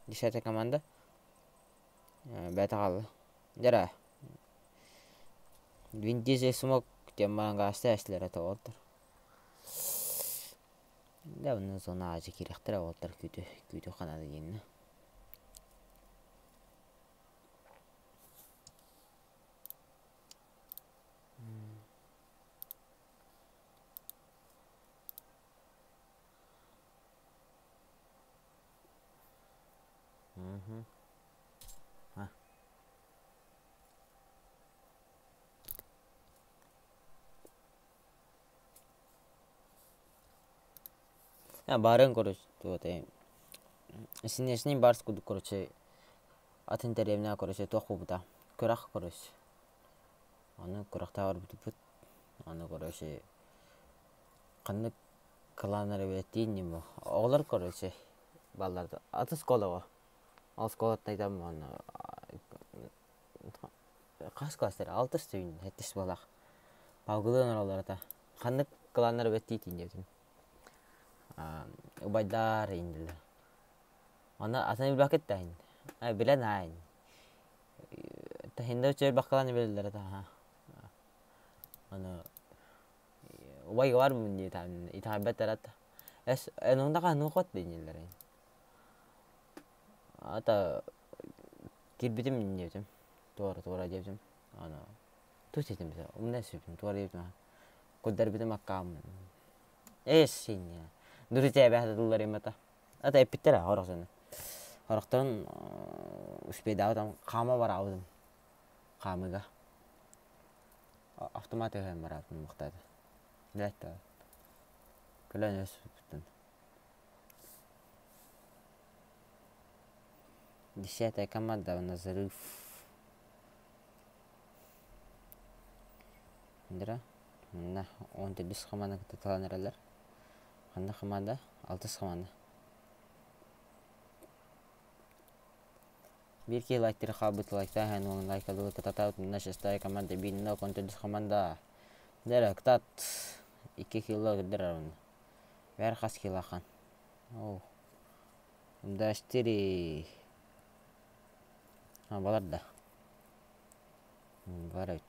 Десятая команда. Бэйэтэ хаалла. Дьэ Вин Дизель смог диэн баран гаастыы эстилэр этэ уолаттар. Дьэ онно зона аадьы киириэхтэрэ уолаттар күүтү күүтү ханада диэннэ. Мгм. А баарын короче туох Снежный барс курдук короче атын дэриэбинэҕэ короче туох буолбута күрэх короче ону күрэхтээх барбыппыт ону короче ханнык кылааннар эбээттиин ньыма оҕолор короче баллар атын школаҕа ол школаттан айтам уонна хас класс алтыс түүн сэттис буоллах палгылыан олороллор этэ ханнык кылааннар эбэттии диэбитим убайдаар индилэр Онно атын билбэккит да билэн аайын Таһында үчүгэй баккалаан билэллэр этэ Ону убай барбын диэтаан итэҕэйбэттэр ата эс эн хаһан дииллэр Ата киирбитим диэбитим туора туора диэбитим аны тус этим умна сүпүм туора диэбитим курдарбытым аккааммын эс инньэ друзья тыллар имата ата эппиттэрэ хорохсону хорохторун успейдаабытам хаама бараабытым хаамыга автомат ыһан бараабытым мухтаата билэттэ көлөн өспүттэн Десятая команда на взрыв. Дра. Манна 14 команда кытта талан эрэллэр. Ханна команда? Алтыс команда. Биир киһи лайктары хаалбыт лайктаан уон лайкалыы кытатаабыт мына шестая команда биир 14 команда. Дера кытат 2 кило кырдыр арвын. Бэр хас кило хан. Оу. Да четыре. А, балар да. Бар эбит.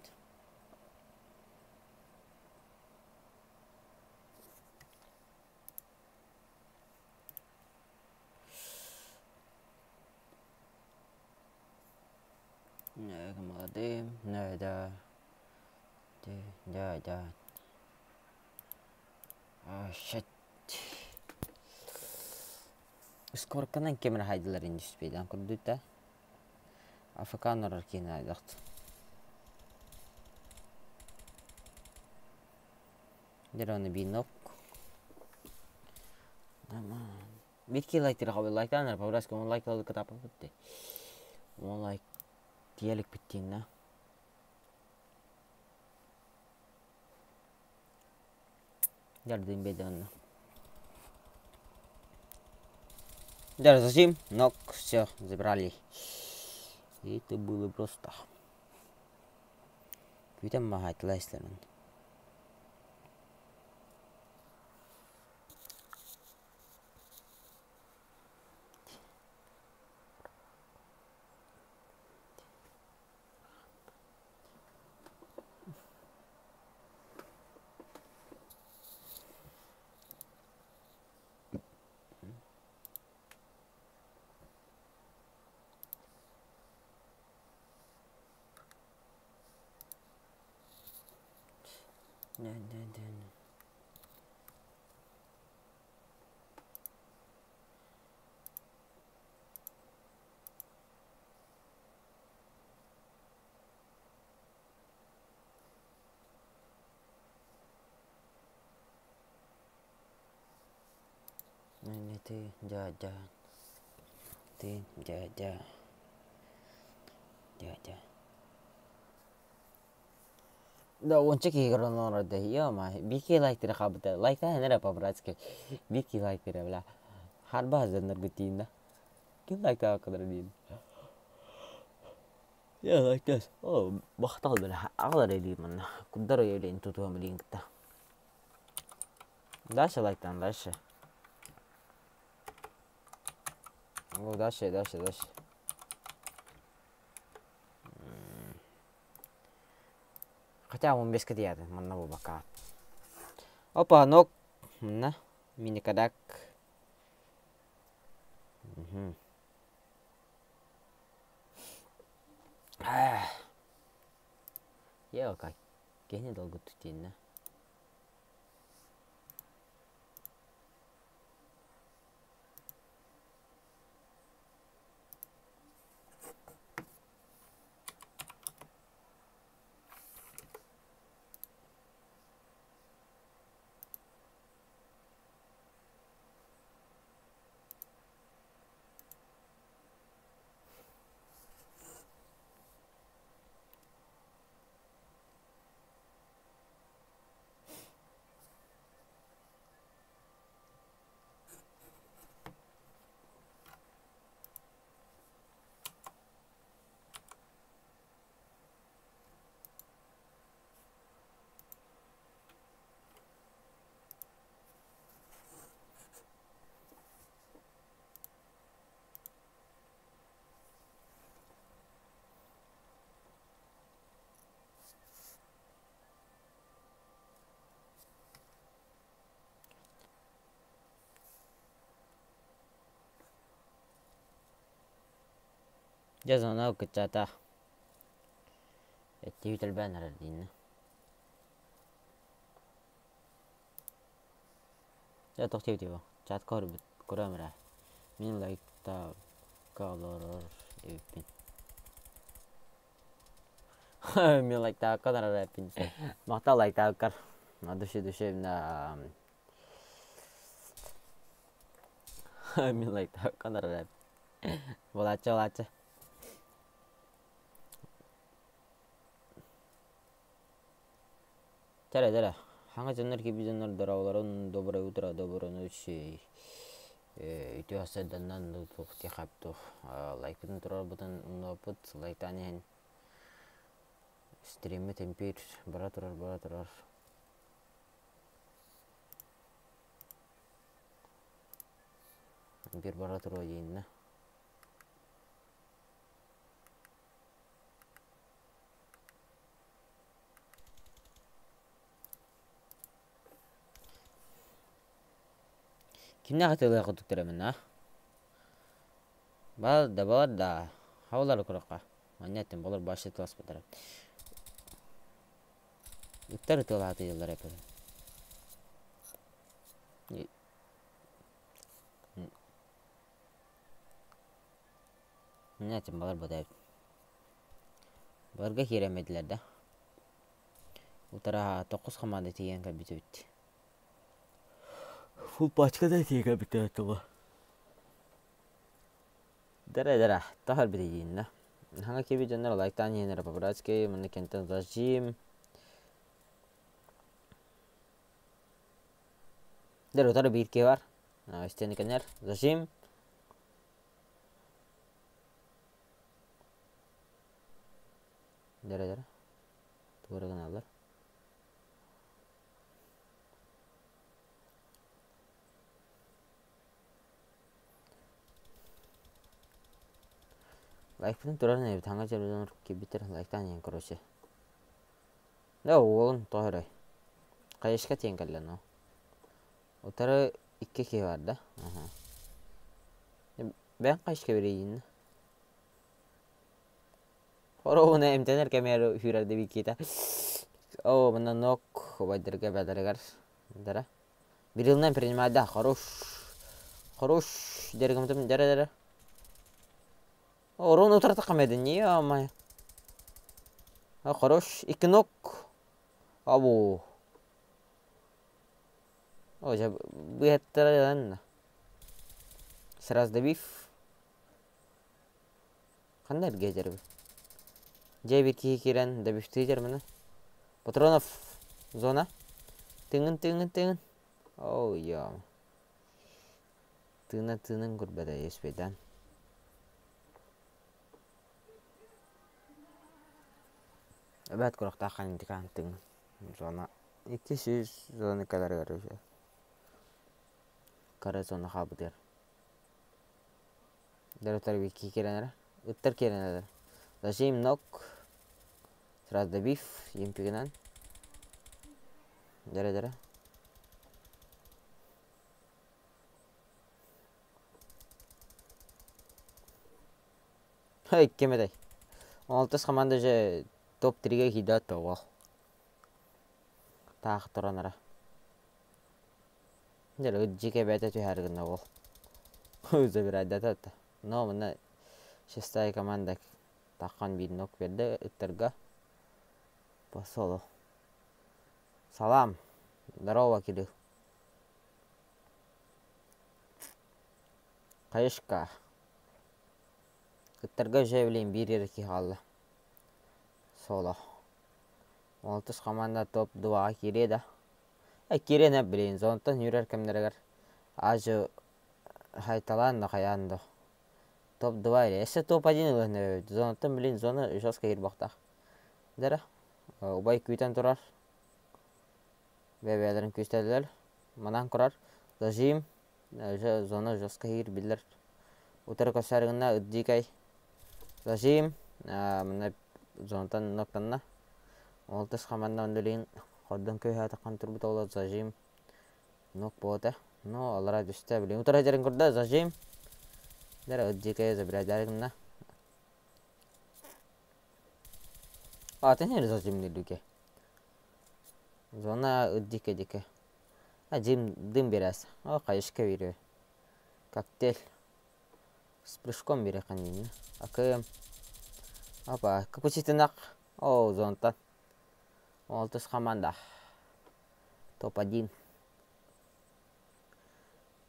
Молодым, да, да, да, да. Shit. Скорканан кемер хайдылар индиспейдан курдуйта. Африканнар киин айдахт. Дер оны бинок. Биир киһи лайктыыр хабы лайктаан по-братски он лайк ылы кытааппыт дии. Он лайк тиэликпит диинна. Дярдын беде онно. Дяр, зачем? Нок, все, забрали. И это было просто. Күүтэн маһаайтыла истэрин. Дядя, ты дядя, дядя. Да, уонча киһи көрөн олорор да, ё-моё, биир киһи лайктыыра хаалбыта. Лайктаан эрэ по-братски. Биир киһи лайктыыра, бля. Харбаас дьонноргут тиийиннэ. Ким лайктаабаккалара диин. Я лайктаас. О, махтал бля. Аҕалар илиим манна. Курдар ойо тутуһам илиин кытта. Дальше лайктаан, дальше. Ну, дальше, дальше, дальше. Хотя он без кадиады, манна буолбакка. Опа, нок. Манна мини-кадак. Угу. Я как киһини долгутtu диэннэ. Дьэ звонок кыччата. Эттиибит элбээн эрэр дииннэ. Дьэ туох диэбитий бу? Чатка көрбүт, көрөм эрэ. Мин лайктаабакка олорор эбиппин. Мин лайктаабакка олорор эбиппин. Махтал лайктаабыккар. От души душевно Мин лайктаабакка олорор эбиппин. Буолааччы, буолааччы. Чэ эрэ, хаҥа дьоннор киирбит дьоннор дорооболорун, доброе утро, доброй ночи. Үтүө сарданнан туох туох лайкпытын турарбытын умнубаппыт, лайктаан иһэн стриммит импиир бара турар, бара турар. Импиир бара туруо дииннэ. Кимнээх атыылыах курдуктар эмин аа? Баар да баар да хаалар курукка. Манньа эттим болор башы тыласпыттара. Ыттар ытыалаатыйаллар эппин. Манньа эттим балар бата Баларга киирэммэтилэр да. Утара токус хамаанда тиийэн кэлбит эбит. Фул пачка да тиийэн кэлбиттэр тугу. Дара дара, тахар битигииннэ. Хаҥа киби дьоннор лайктаан иһэннэр по-братски, манна кентэн зажим. Дэр утары биир киһи бар. Истиэни кэнэр. Зажим. Дэрэ дэрэ. Тугу эрэ гыналлар. Лайкпытын туран эбит хаҥа дьарыгар киирбиттэр лайктаан иһэн короче. Да уолун тоҕо эрэ. Хайышка тиийэн кэллэ но. Утары икки киһи бар да. Аха. Бэйэҥ хайышка биэрийдин Хоруобуна эмтэнэр кэмигэр үүрэрдэ Викита. О, мына нок убайдарга бэдэригэр дара. Бирилнен принимайда хорош. Хорош. Дергімтім дәрі дәрі. Орун утарта камедин, ё-моё. Хорош. Икки нок. Абу. О, дьэ быһаттара Сразу добив. Ханна эргиэтэрбин? Дьэ биир киһи киирэн добивтыы дьарманы. Патронов зона. Тыҥын тыҥын тыҥын. Оо ё. Тыына тыынын көрбөтө успейдаан. Эбээт курохтаах ханньытыкаан тыҥ зона. 200 зона кэлэригэр уже. Кара зона хаалбытыгар. Дөрөтөр киирэн эрэ. Ыттар киирэн эрэ. Зажим ног. Сразу добив. Емпигинэн. Дөрө-дөрө. Хей, ким этэй? Алтыс команда же топ-3-ге киирдэ тоҕо. Таах туран эрэ. Дьэ, дьиэ бэйэтэ түһээри гынна уол. Забирайдата. Но манна шестая команда таххан биир нок биэрдэ ыттарга. Посоло. Салам. Здорово, Кирилл. Хаешка. Ыттарга уже билин биир эрэ киһи хаалла. Соло. Алтыс команда топ-2-ҕа киириэ да. Киириэн блин, зонтан үүрэр кэмнэригэр аажы хайталаан да хайаан да топ-2 или өссө топ-1 ылан эрэбит. Зонаттан блин зона жестко киирбэхтаах. Дара убай күүтэн турар. Бэйэ-бэйэлэрин күүстэллэр. Манан турар. Зажим. Уже зона жестко киир биллэр. Утары көрсөр гына ыт дикай. Зажим. Манна зонаттан ноктанна. Алтыс хаманна ондулин хордон кыыһаатаххан турбут оҕолор зажим нок буота. Но алара түстэ билин утары дьэрин курда зажим. Дара ыт дикай забирайдары гынна. Атын хер зажим дируке. Зона ыт дике дике. А дим дым берәс. О кайышка бире. Коктейль. С прыжком бире ханин. Акым. Опа, капучитинак. О, зонтан. Алтыс команда. Топ-1.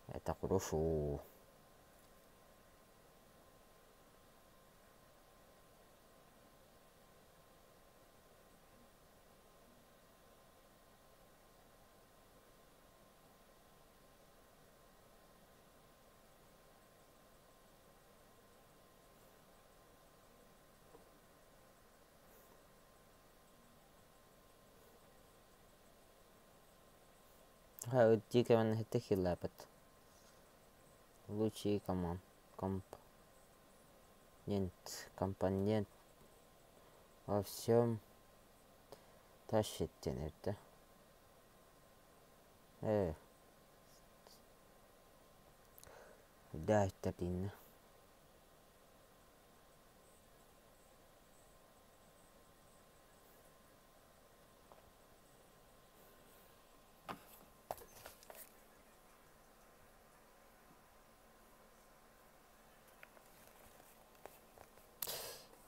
Это хорошо. Дикий хилэпэт. Лучший команд. Компонент. Компонент. Во всем тащит это. Да, это блин.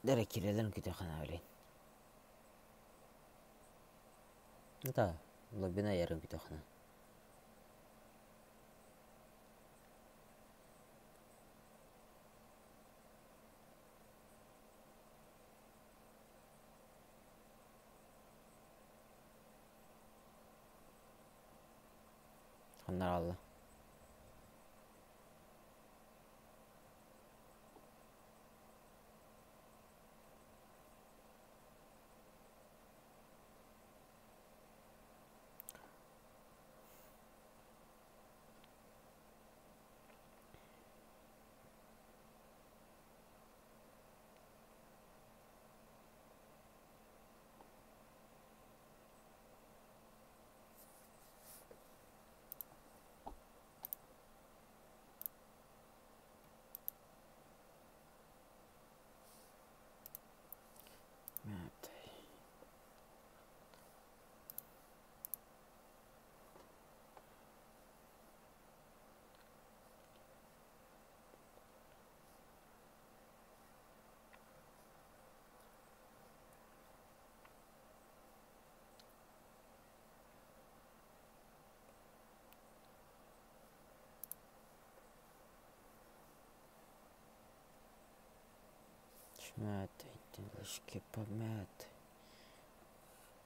Дere кирелен күтөхана билин. Да, лобина ярын күтөхана. Ханнар алла.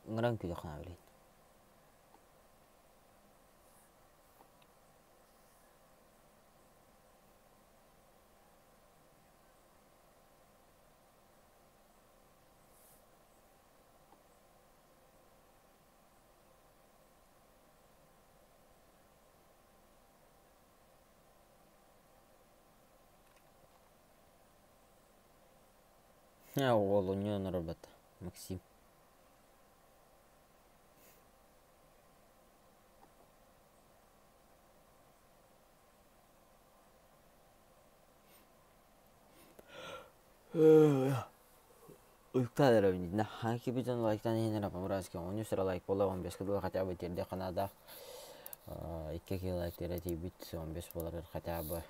Ыҥыран күлүөххэ билин. Уолунньу онорбот Максим. Уйуктаан эрэбин Кипитин лайктан иһин эрэ бырааска 13 эрэ лайк буолла, 15 дылы хотя бы тиэрдиэххэ наада. 2 киһи лайк эрэ тиийбит, 15 буолар хотя бы.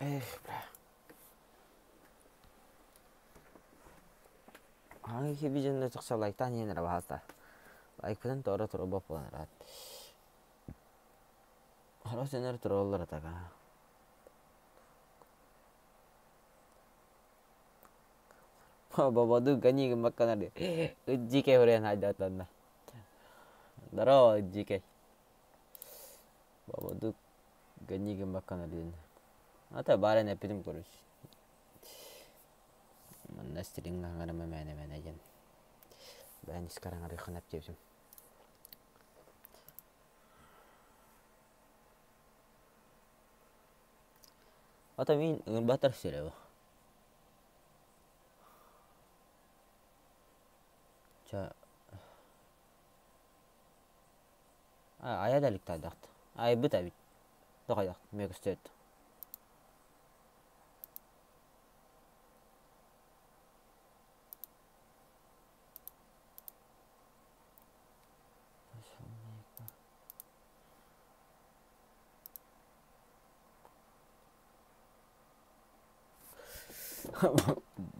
Эх, бля. Аҥы киһи тахса лайктаан иһэн эрэ баһаалта. Лайкпытын тоҕо турбат буолан ыраат. Хорос дьоннор тураллар атака. Бободу гони гыммакканар Дикэй хуруйан хайдаатанна. Здорово, Дикэй. Бободу гони гыммакканар диэн. Ата баар эн эппитим короче. Манна стилиҥ аҥарыма мээнэ мээнэ диэн. Бэйэн искар аҥарыаххын эптиэбитим. Ата мин ыҥырбаттар сирэбэ. Ча айа да иликтаайдахт. Айбыт эбит. Тоҕойдохт мөкүстүөт.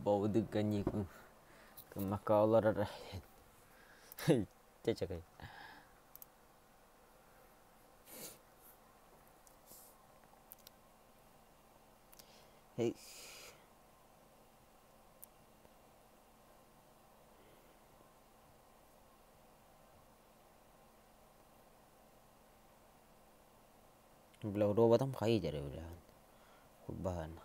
Бовдык каникул гыммакка олорор чэчэкэй. Бля, роботом хайдары бля. Курбаһан.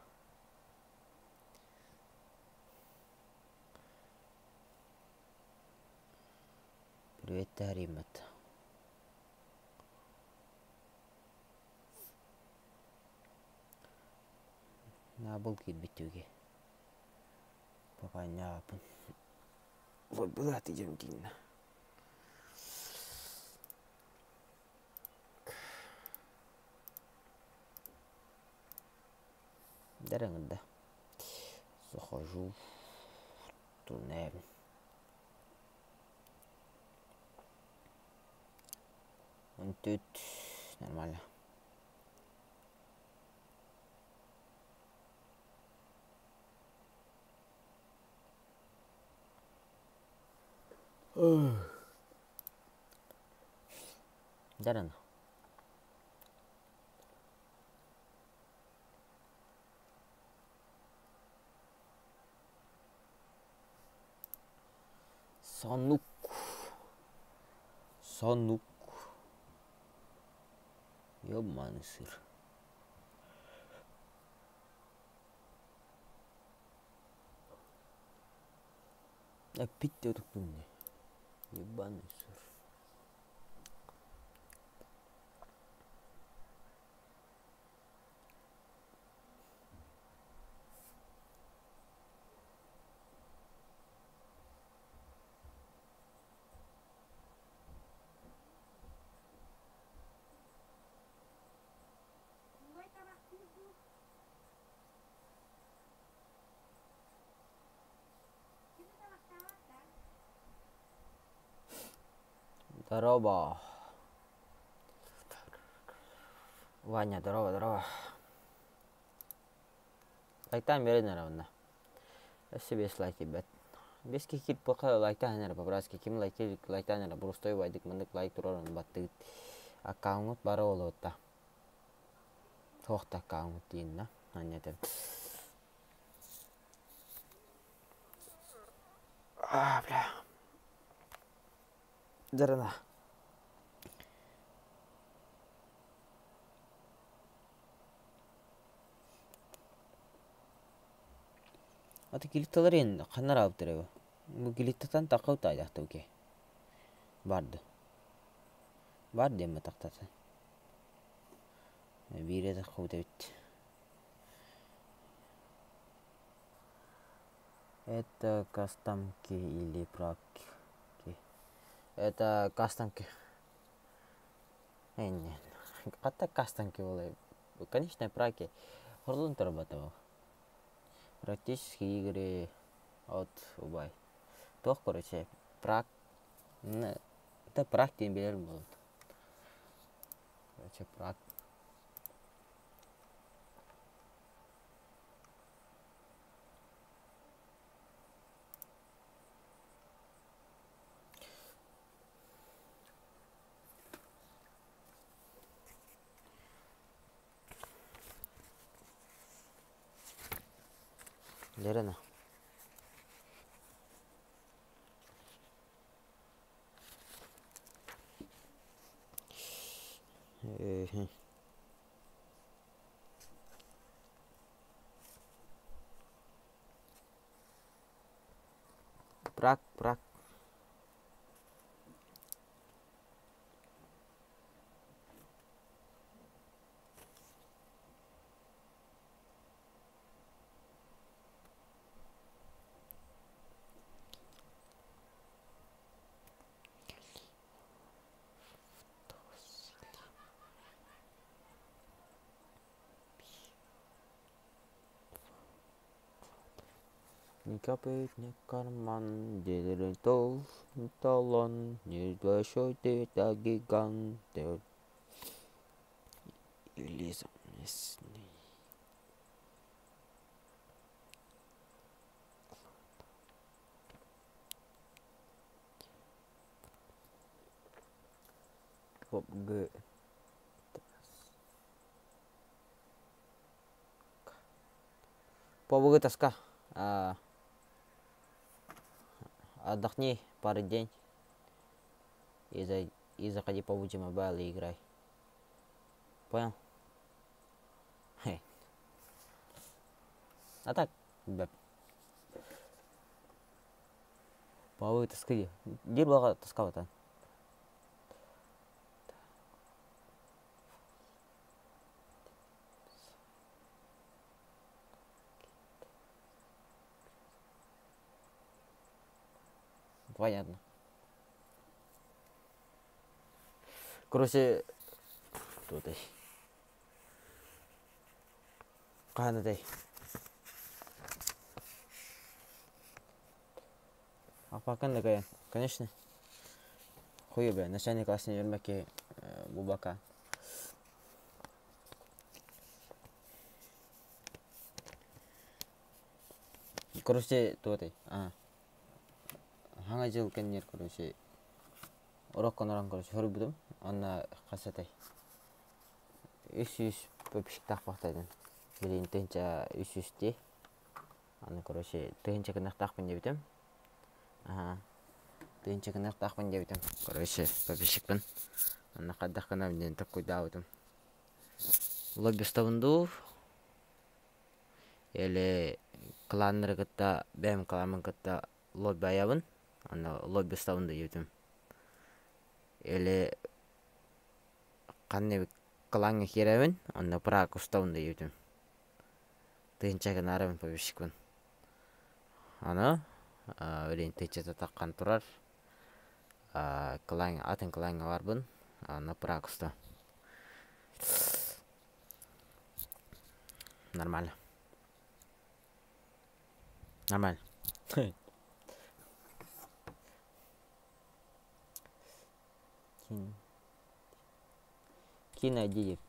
Привет, Таримат. Наабыл киирбит түгэ. Папаньаапын. Была ты дьэм Дарыҥырда. Захожу в туннель. Тут нормально. Дарына. Сонук. Сонук. Ёбаный сыр. Опять мне. Ебаный сыр. Здорово. Ваня, здорово, здорово. Лайктаан биэрэн эрэ онно. Өссө биэс лайк киирбэт. Биэс киһи киирбэххэ лайктаан эрэ по-братски ким лайктыыр лайктаан эрэ боростуой убайдык маннык лайк туруоран баттыгыт. Аккауҥҥут бары буолуота. Туох да аккауҥҥут диэн анньа этэн. А, бля. Дьарана. Аты гилитталар ен ханнар алыптар эбэ. Бу гилиттатан тақау таайдаахта ке. Барды. Бар диэн тахтата. Биирэ таххыбыт эбит. Это кастомки или праки? Это кастомки. Не, хата кастомки буолай. Конечно, праки. Хорлун турбатабыл. Практически игры от убай. Туох короче, прак. Это прак диэн билэр буолут. Короче, прак. Лерена. Прак, прак. Не капает мне карман, талон, не большой ты, да гигант. Или с ней. Г. Побугы тоска. Отдохни пару день и, за, и заходи по PUBG Mobile и играй. Понял? Хей. А так, бэп. Павы тоски. Где была тоска-то? Понятно. Короче, тут Хаһан этэй? Аппаккан да кыайан, конечно. Хуй бля, начальный классный өрмөкки бубака. Короче, туотай. А. Хаҥа дьыл кэннигэр, короче, уроккон орон, короче, хоруйбутум. Онно хас этэй? 300 выпусктаах бахтайдын. Билигин тыһыынча 300 дии. Аны, короче, тыһыынча гыныахтаахпын диэбитим. Аһаа. Тыһыынча гыныахтаахпын диэбитим. Короче, подписчикпын. Онно хайдах гынабын диэн толкуйдаабытым. Лоббистабын дуу или кланнары кытта бэйэм клааммын кытта лобби айабын. Онно лоббистабын диэбитим. Или ханна эбит клаҥҥа киирэбин, онно Праг устабын диэбитим. Тыһыынча гынаарабын подписчикпын. Аны билигин тыһыынчата таххан турар. Клаҥ атын клаҥҥа барбын, онно Праг уста. Нормально. Нормально. Кин Кин ID диэбит.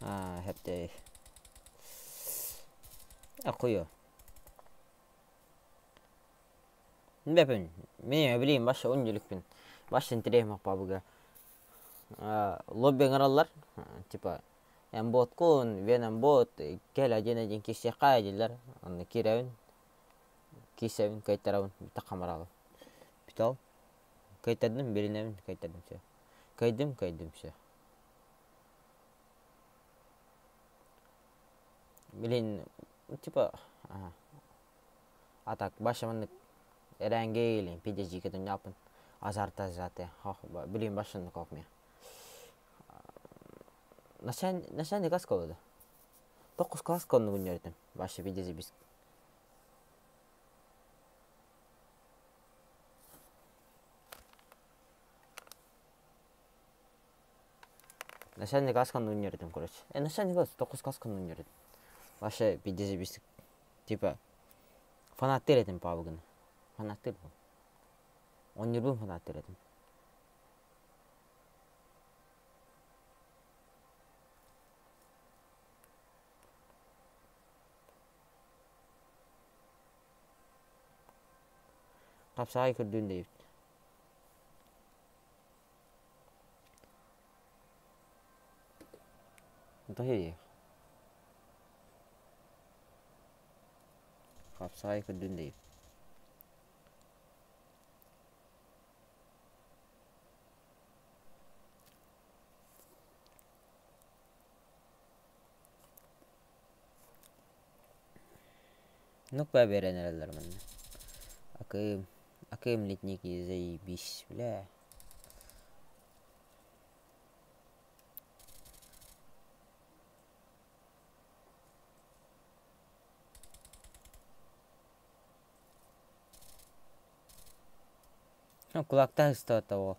Аа, хэптэй. Акуйо. Бэпин, мен билим баша уннүлүкпүн. Баш интиреем аппабыга. Лобби ыҥыраллар, типа эмботкун, веномбот, кэл один-один киирсиэххэ дииллэр. Онно киирэбин, киирсэбин, кыайтарабын, бүттэ хамараабын. Бүтэл. Кыайтардым, билинэбин, кыайтардым все. Кыайдым, кыайдым все. Блин, типа, ага. А так, баша маннык эрээнгэ илин пидежике дуньяпын азарта зате билин башын кокме. Начальник класс колода. Токус класс конну күннөрүтүм. Баша пидези бис. Начальник класс конну күннөрүтүм, короче. Начальник класс, токус класс конну күннөрүтүм. Баша пидези бис типа фанаттыр этим пабыгын. Фанаттыр бу. Онньурбун фанаттыр этим. Хапсаҕай көрдүүн дэйбит. Хапсаҕай көрдүүн дэйбит. Ну-ка биэрэн эрэллэр манна. Акыым, акыым летники заебись, бля. Ну, кулактаах ыстаата уол.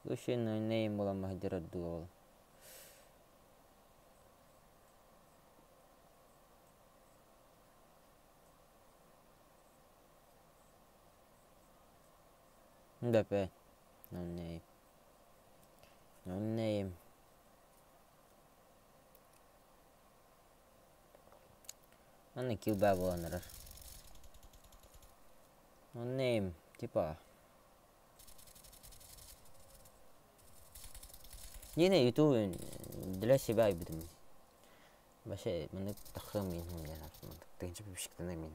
Лучше нейм буолан маһдьар ордуга ол. Дэпэ. No name. No name. Манна килбаа буолан эрэр. No name. Типа. Диэн ютуб для себя айбытым. Вообще маннык тахсыам мин диэн тыһыынча подписчиктана мин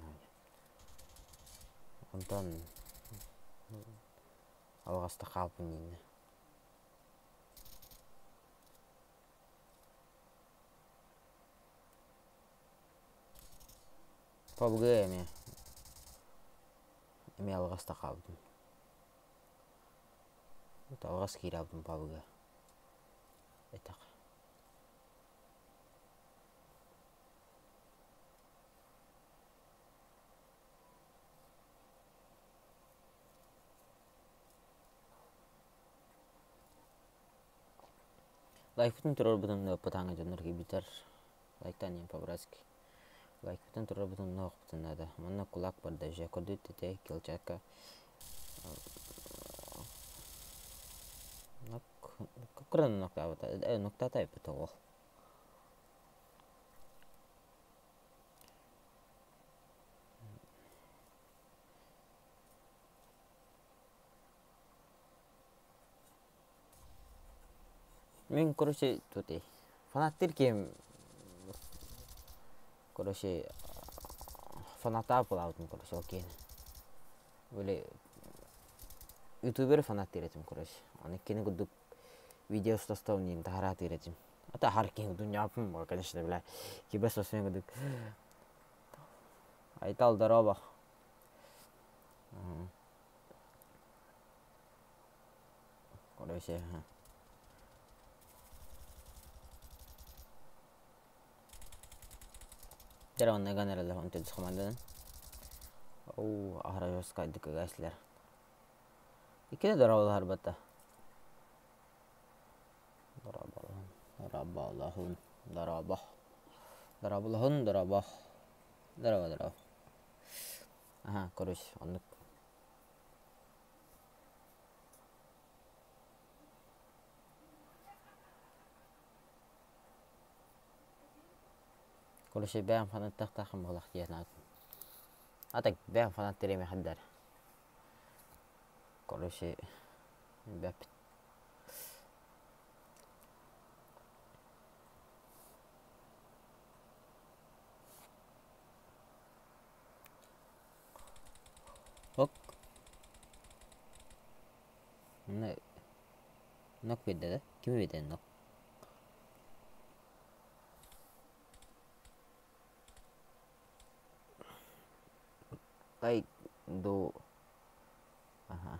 Онтон алҕаста хаалбын дииннэ. PUBG эмиэ эмиэ алҕаста хаалбытым. Алҕас киирэ албым PUBG. Этэх. Лайкпытын турарбытын ыаппытааҥы дьоннор киирбиттэр. Лайктаан иһин по-братски. Лайкпытын турарбытын уохпутун наада. Манна кулак барда уже көрдүт тете килчакка. Кыран ноктаабыта ноктаата айбыта ол. Мин, короче, тут фанаттыр кем, короче, фанаттаах буолаабытым, короче, ол киһини. Били ютубер фанаттыыр этим, короче. Аны кини курдук видео устастабын таһараатыыр этим. А хар киһи дуньяппын, конечно, бля, кибер сосуен курдук. Айтал, дорообо. Короче, Дьэ онно ган эрэллэр онтон команданан. Оо, аһара жесткайдык ыгаслар. Иккини дорооболоһорбата. Дорооболоһун, дорооболоһун, дорообо. Дорооболоһун, дорообо. Дорообо, дорообо. Аха, короче, оннук. Короче, бэйэм фанаттахтааххын буолах дии санаатым. А так бэйэм фанат тириэмэхэрдэр. Короче, бэппит. Ок. Манна нок биэрдэ да? Кими биэрдэ нок? Лайк ду Аха.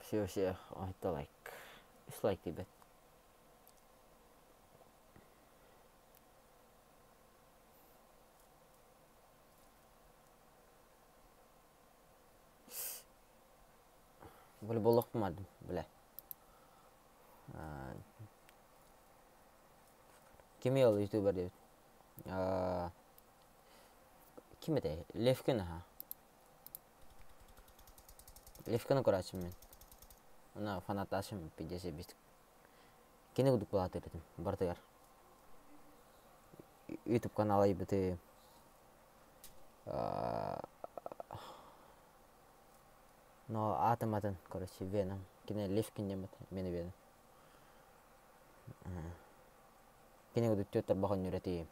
Все, все, это лайк. Үс лайк диэбэт. Волейболлохпун бля. Кими ол ютубер диэбит? Ким этэй? Левкин аха. Левкины көрөөччүм мин. Уонна фанаттааччым пиздец эбит. Кини курдук былаатыыр этим барытыгар. Ютуб канал айбыты Но аатым атын, короче, Веном. Кини Левкин диэн мин Веном. Кини курдук түөрт тарбах өннүрэ тиийим.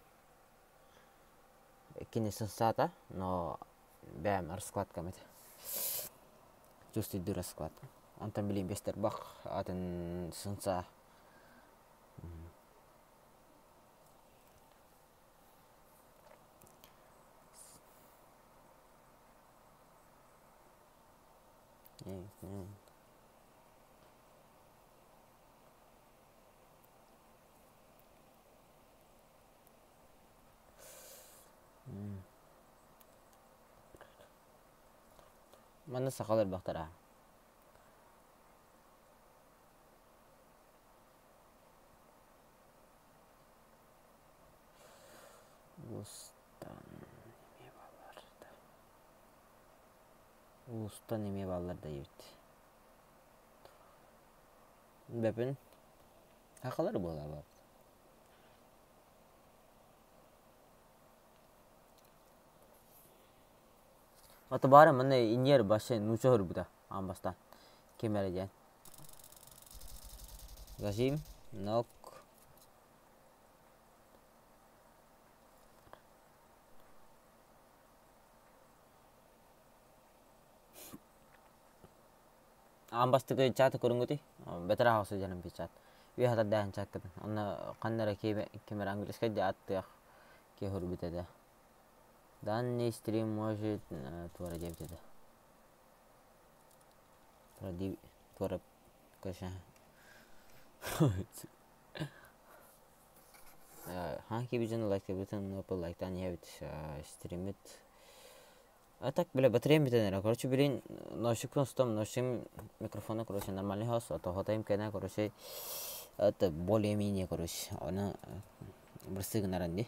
Кини сынсаата, но бэйэм раскладкам этэ. Чувствуйдуу раскладка. Онтон билигин биэс тарбах атын сынсаа. Манна сахалар элбэхтэр Улуустан эмиэ бааллар да. Улуустан эмиэ бааллар да эбит. Бэпин сахалар буолаллар. Ото баара манна иньер башы нууча хөрбүтэ аан бастаан ким эрэ диэн. Зажим, нок. Аан бастакы чааты көрүҥҥүтүй? Бэтэрээ хаҕыс сылдьарым чат. Үөһэ тардаан чааккытын. Онно ханна эрэ ким эрэ английскай да аттыах киһи суруйбут этэ. Данный стрим может туора диэбит этэ. Туора дии туора короче Хаан киирбит лайктыыбытын лайктаан иһэбит стриммит А так, бля, батареям бүтэн эрэ. Короче, билин носикпын устам, носим микрофона, короче, нормальный хос, а то хотайым кэнэ, короче, это более-менее, короче, оны бырсы гынаран ди.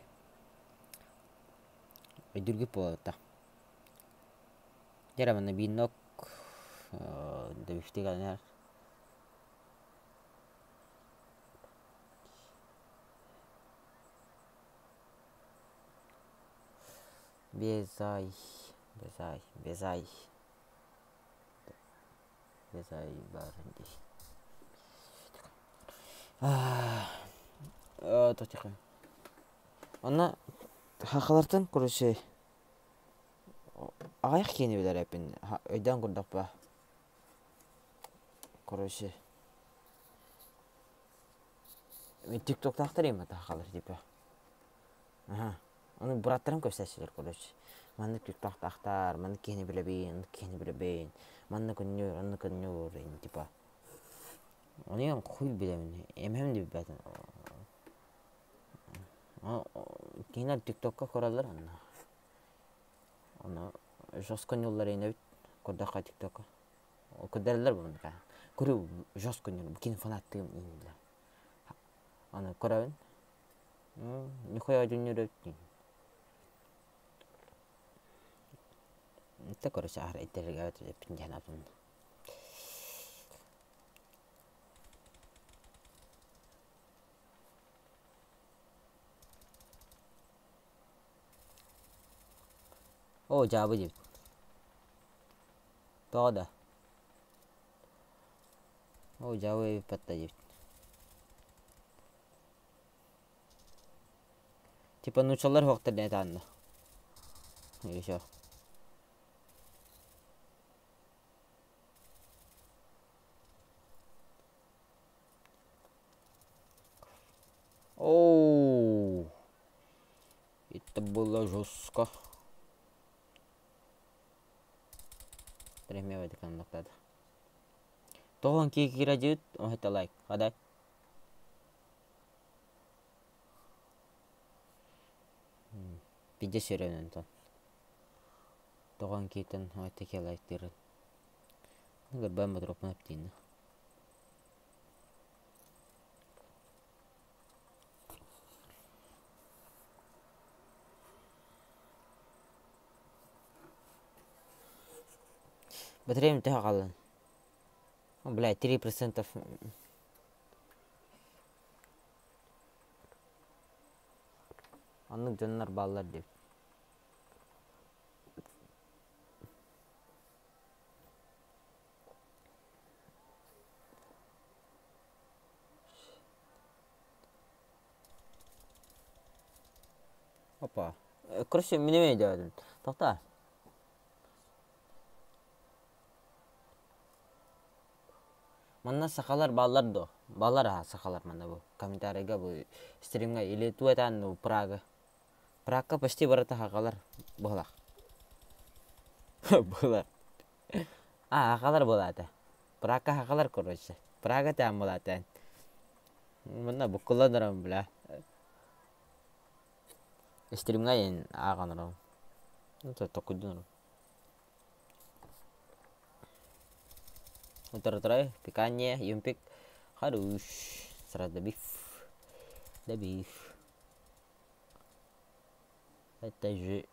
Өйдүргүт буолта. Дьэ, манна биир добифтик анар. Безай, безай, безай. Безай баар дии. Тохтохо. Онно хахалартан короче аҕыйах киһини билэр эппин өйдөөн курдукпа. Короче. Тиктоктаахтар им атаахалар типа. Аха. Ону бырааттарым көстөөччүлэр короче. Маннык тиктоктаахтар, маннык киһини билэбин, оннук киһини билэбин, маннык өнньүөр, оннук өнньүөр, типа. Ону хуй билэбин, эмэм да билбэтим. Кинилэр тиктокка көрөллөр онно. Ону жестко ньуллар эбит көрдөххө тиктокка. Көрдөрөллөр буолла. Көрүү жестко ньул, кини фанаттыым ииниллэр. Аны көрөбүн. Нихуя дьүннүр эбит. Это короче аһар этэргэ эппин диэн атын. Оо, дьаабы диэбит. Тоҕо да? Оо, дьаабы эбиппэт да диэбит. Типа нууччалар суохтар диэн этаанна. Еще. Оу, это было жестко. Тоҕон киирэ дьиит, это лайк, хадай. Пиздец сүрэн онтон. Тоҕон киитэн отеке лайктыырын. Гырбан ботуруоппун эптииннэ. Батареям төһө хааллын? Блядь, 3%. Оннук дьоннор бааллар диэбит. Опа. Короче, мин эмиэ өйдөөтүм. Тоқта. Манна сахалар бааллар дуо? Бааллар аа сахалар манна бу комментарийга бу стримҥа или туу этаан ну Прага. Прагка почти барыта сахалар буолах. Буолар. Аа сахалар буолаата. Прагка сахалар короче. Прага таан буолаата. Манна буккуллан бля. Стримҥа эн ааҕан олоробун. Токуйдун олоробун. Утары пиканье, юмпик, хорош. Сразу добив. Добив. Это же...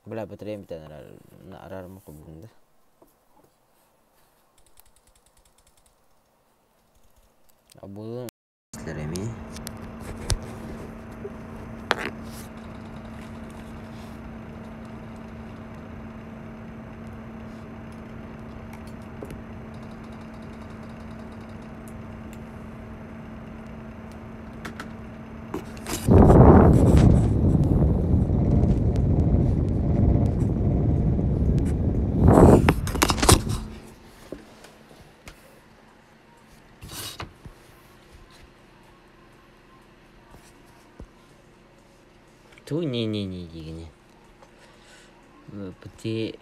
Бля, батареям бүтэн араарым кубугунда. Абулун эмиэ. Туу не-не-не диигини. Пути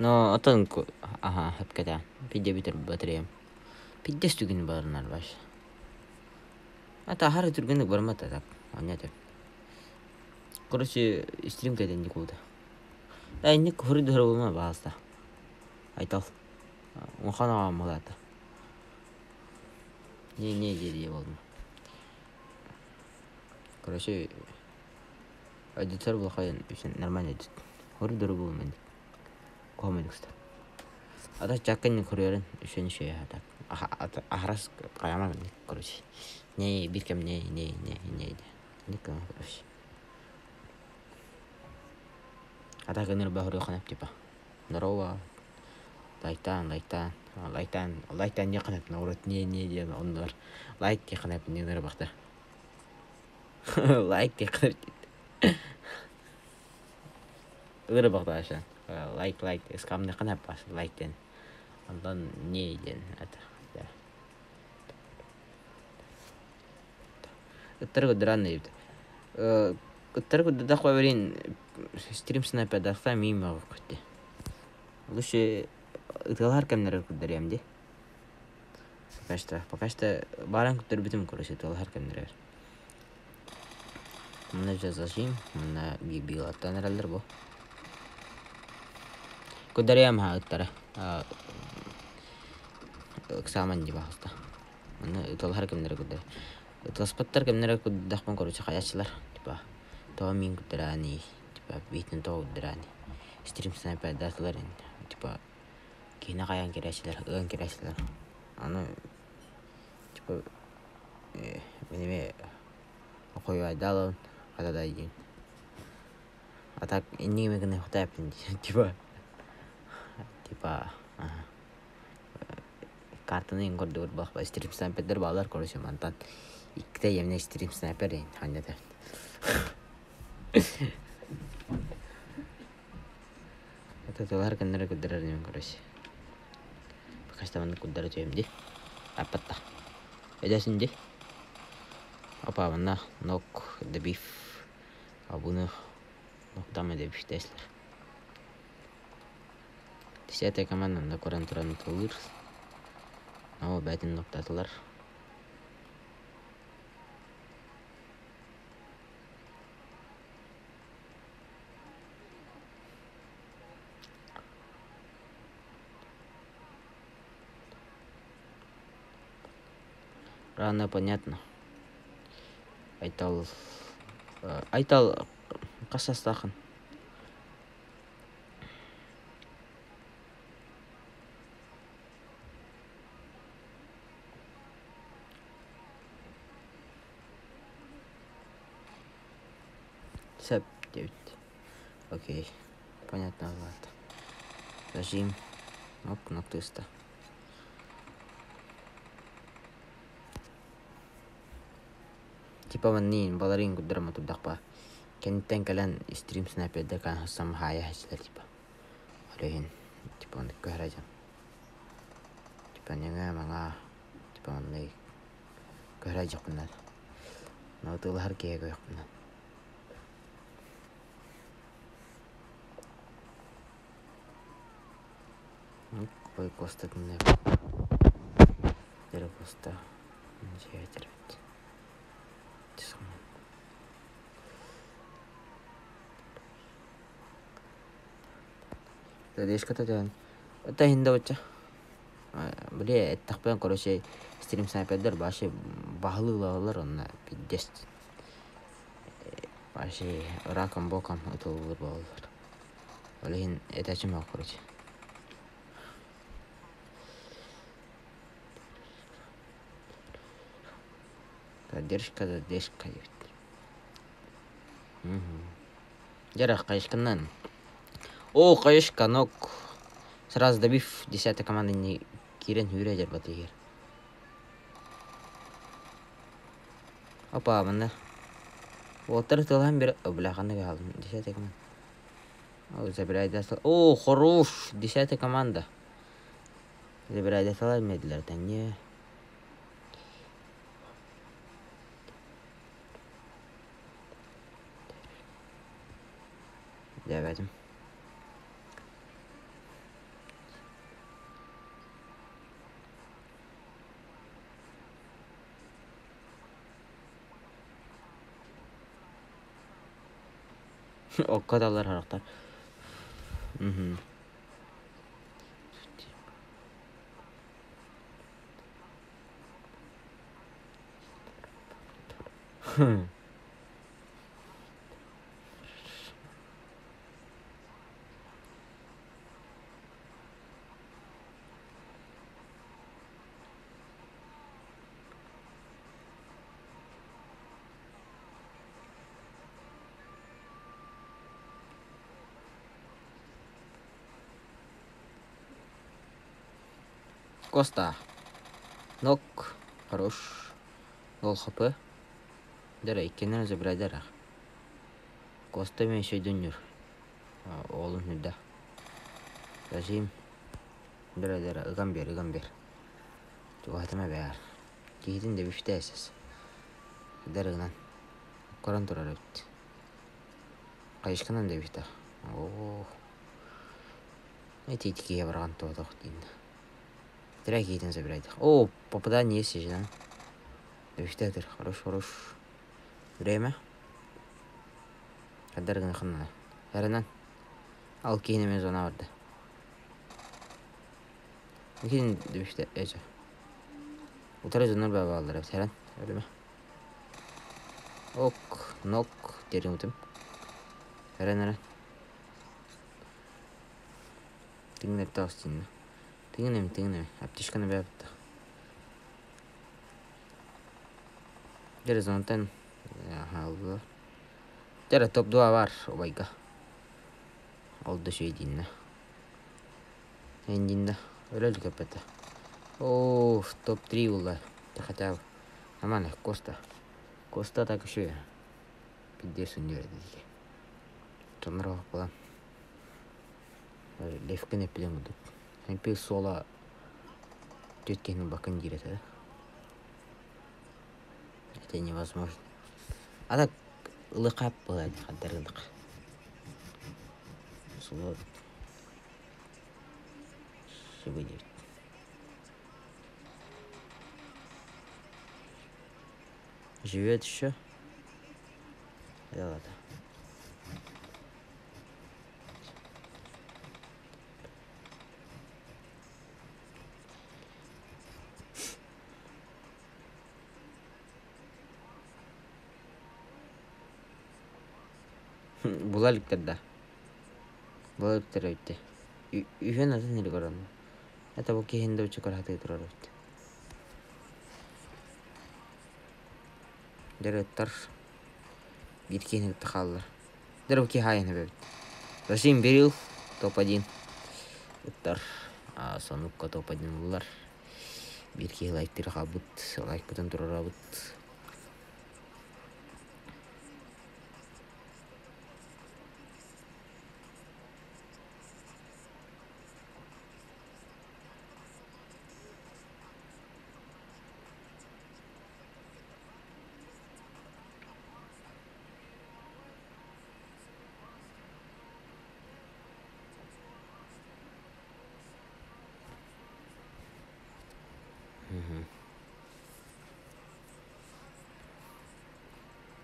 Но отон аха хөпкэтэ пидде бүтэр батареям. Пиддес түгүн барынар баш. Ата хары түргенник бармата так. Онята. Короче, стрим кэтэн никуда. Да инник хури дөрө болма баалста. Айтал. Улахан малата. Не не диэ болдум. Короче, Эдитер булахайын үчүн нормально эдит. Хор дөрө болма комикста. Ата чаккын көрөрүн үчүн шей так. Ахрас каяма короче. Не бир кем не не не не не короче. Ата гыныр бахыры ханап типа. Здорово. Лайктан, лайктан. Лайктаан, лайктаан диэххэ сөп, наоборот не не диэн оннугар лайк диэххэ сөп иннигэр ырбахта. Лайк диэххэ сөп ырбахта аша. Лайк лайк скамныхха сөп лайк диэн. Онтон не диэн это. Ыттары курдураан диэбит. Ыттары курдурдах бэбэрин стрим снайпердахта миим көттө. Лучше ытыалаһар кэмнэрэ курдариам дии. Пока что, пока что бааран көрдөрбүтүм короче ытыалаһар кэмнэригэр. Манна дьэ зажим, манна биилаттан эрэллэр бу. Курдариам ха ыттара. Ыксааман дии баҕаста. Манна ытыалаһар кэмнэрэ курдар. Ытыаспаттар кэмнэрэ курдахпын короче хайаччылар. Типа тоҕо миин курдараани, типа биитин тоҕо курдараани. Стрим снайпердаатылар типа киһини хайаан кирээччилэр, ыан кирээччилэр. Аны типа мин эмиэ охуйбайдаалабын хата да диин. А так иннигими гына хатааппын типа типа картаны иҥ көрдүгүр буоллахпа стрим снайпердэр бааллар короче мантан иккитэ емне стрим снайпер ханнята Таталар кэннэрэ курдэрэр ньон короче пока что маннык курдары түһэм дии аппатта эдэсин дии опа манна нок добив абуну ноктам добив теслер десятая команда онно көрөн туран ытылыыр оо бээтин ноктатылар Рано понятно. Айтал Айтал хас саастааххын? Сөп диэбит. Окей, понятно ладно. Зажим. Оп, кнопка Типа манныын баларыын курдарама турдахпа кэнниттэн кэлэн стрим снайпердар хассам хаайа хаччылар типа Ол иһин типа оннук көһөрө дьон типа ньэҥээ маҥаа типа маннык көһөрө дьоххунан ытыалаһар киһи көрүөхпүнэн Ой костатын дьэ коста дьиэ Задержката түһэн это иһин да бачча били эттэхпинэ короче стрим снайпердар вообще баһылыылалар онно пиздец вообще раком боком ытыллыр буолаллар ол иһин этээччим суох короче задержка задержка диэбит Дьэ хайышканан. О, хайышка, нок. Сразу добив десятой команды не киирэн үүрэ дьарбатыгар. Опа, манна. Уолтар ытыалаһан бир... О, бля, ханна хаалдым. Десятая команда. О, забирай О, хорош! Десятая команда. Забирай медлер, да не. Диэбэтим. Окко даллар харахтар. Мгм. Коста. Нок. Хорош. Гол хп. Дара иккинэн забирайдар. Коста мен сөйдөннүр. Оолун үрдэ. Зажим. Дара дара ыган бер, ыган бер. Чугаһатыма бээр. Киһитин да бүфтээсэс. Дарыгынан. Көрөн турар эбит. Хайышканан да бүфтэ. Оо. Эти киһи баран туотох диин. Тирэ киһитин забирайте. О, попадание есть же, да? Бүфтэ Хорош, хорош. Время. Хаддар ханна. Эрэнэн. Ал киһини мен зона барды. Киһин бүфтэ эче. Утары дьоннор бааллар эбит эрэн. Өлүмэ. Ок, нок диэн утум. Эрэн эрэн. Тыҥын эртэ остинна. Тыҥын эми, тыҥын эми. Аптечканы бэбитта. Дьэ зонтан хааллылар. Дьэ топ-2 бар убайга. Ол да үчүгэй Эндинна өлө илик О, топ-3 булла. Хотя бы. Нормально, Коста. Коста так еще пиздец университете. Тонро буолан. Левкин эппитин курдук. Эмпи суола түөрт киһини бакын диир этэ. Это невозможно. А так ылыкап была хандар ылык. Суол Сөбө диэбит. Живет еще? Да ладно. Була иликтэр да. Була иликтэр эбит Үһүөн атын илик оронно. Это бу киһини да учу көрө турар эбит. Дьарыттар биир киһини кытта хааллар. Дьэ бу киһи хаайан эбит. Зачем берил топ-1 ыттар сонукка топ-1 ыллар. Биир киһи лайктыыр хаалбыт, лайкпытын туруорабыт.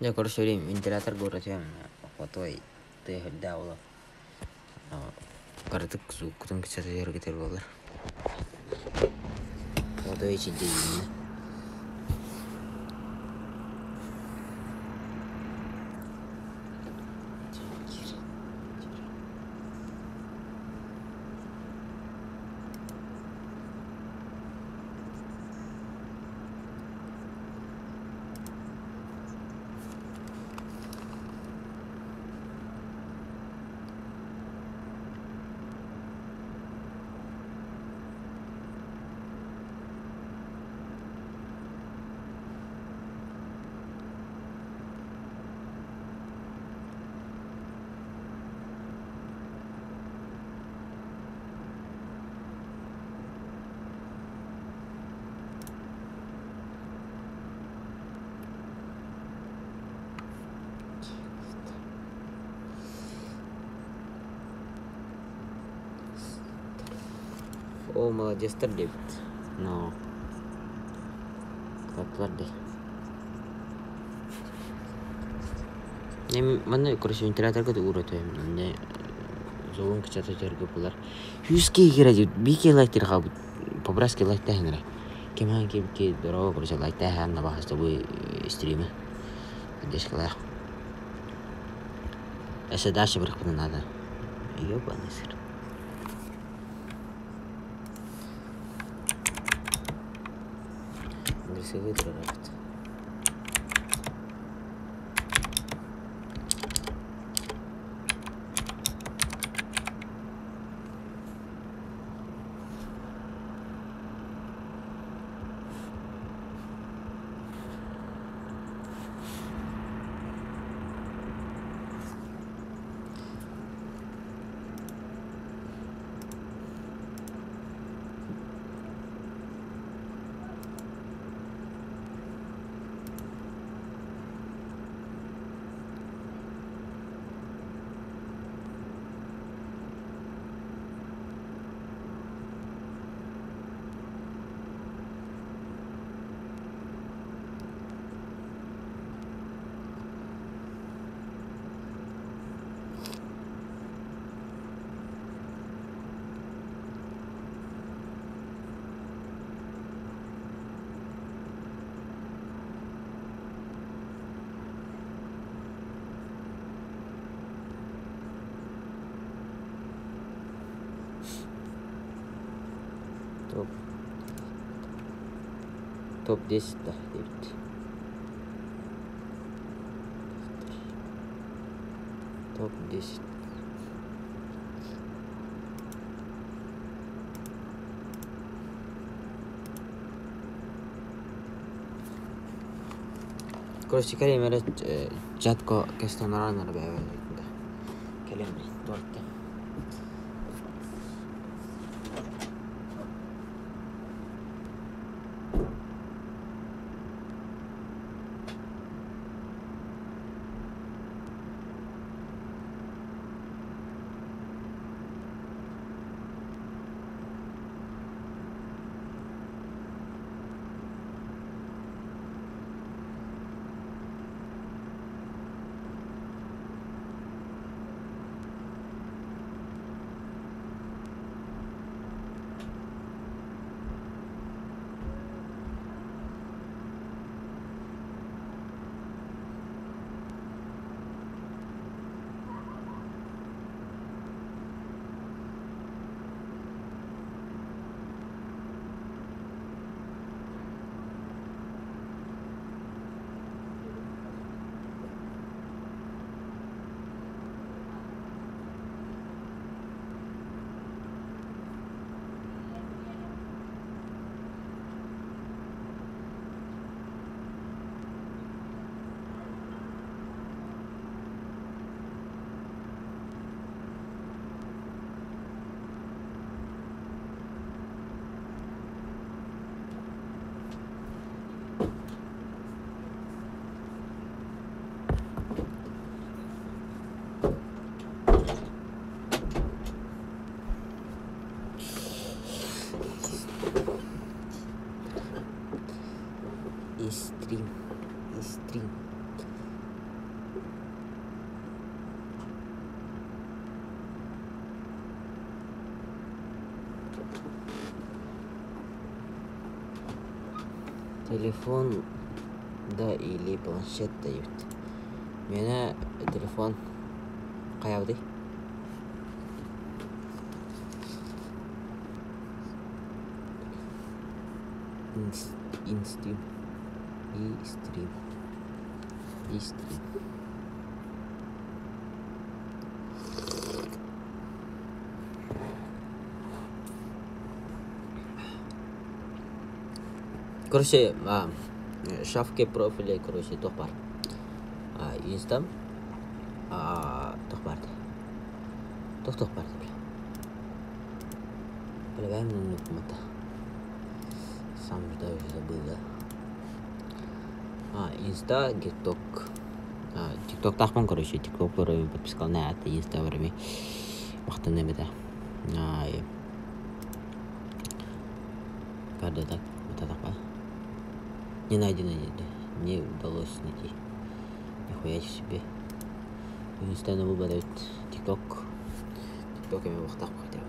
Дьэ көрсөрүм вентилятор горотуйам хотой тыаһырдаа буолар. Кыратык сууккутун кыччатыйаргытыр буолар. Хотой ичидейиннэ. О, молодецтар диэбит. Но кытаттылар дии. Манна короче вентиляторга да уура түһэм. Онно золун кычата түһэргэ булар. Үс киһи киирэ диэбит. Биир киһи лайктыыр хаалбыт. По-братски лайктаһын эрэ. Ким ким ки здорово, короче, лайктаһан на с тобой стримы. Поддержкалаах. Если дальше барахпына надо. Ёбаный сыр. Андресовый турарабыт. Топ топ-10 да диэбит. Топ-10. Короче, кэлим эрэ чатко кестонаран эрэ бэйэбэ кэлим туорта. Истрим, истрим. Телефон да или планшет дают. Миэнэ телефон хайабытый? Инстрим. И стрим. И стрим. Короче, шапке профиля, короче, туох баар. Инстам, туох баар туох баар бля. Бля, бэйэм Сам даже забыл, да? Инста, ТикТок. ТикТоктаахпын, короче, ТикТок подписка на это Инста время. Махтан эбитэ. Правда так, вот это не найдено, не удалось найти. Нихуя себе. Инстаны выбирают ТикТок. ТикТок эми бухтах хотя бы.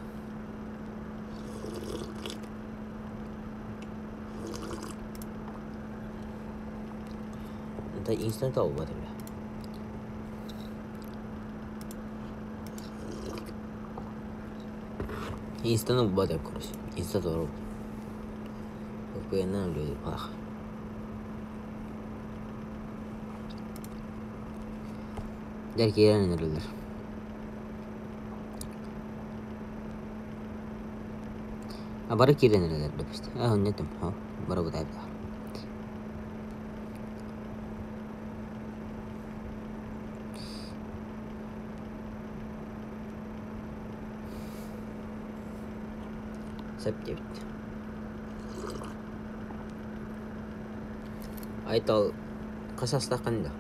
Это инстанта убат бля. Инстаны убат короче. Инста здорово. VPN люди плохо. Дэр киирэн эрэллэр. А бары киирэн эрэллэр допустим. А нетом, бары бутайбытар. Сөп диэбит. Айтал хас астааххын да?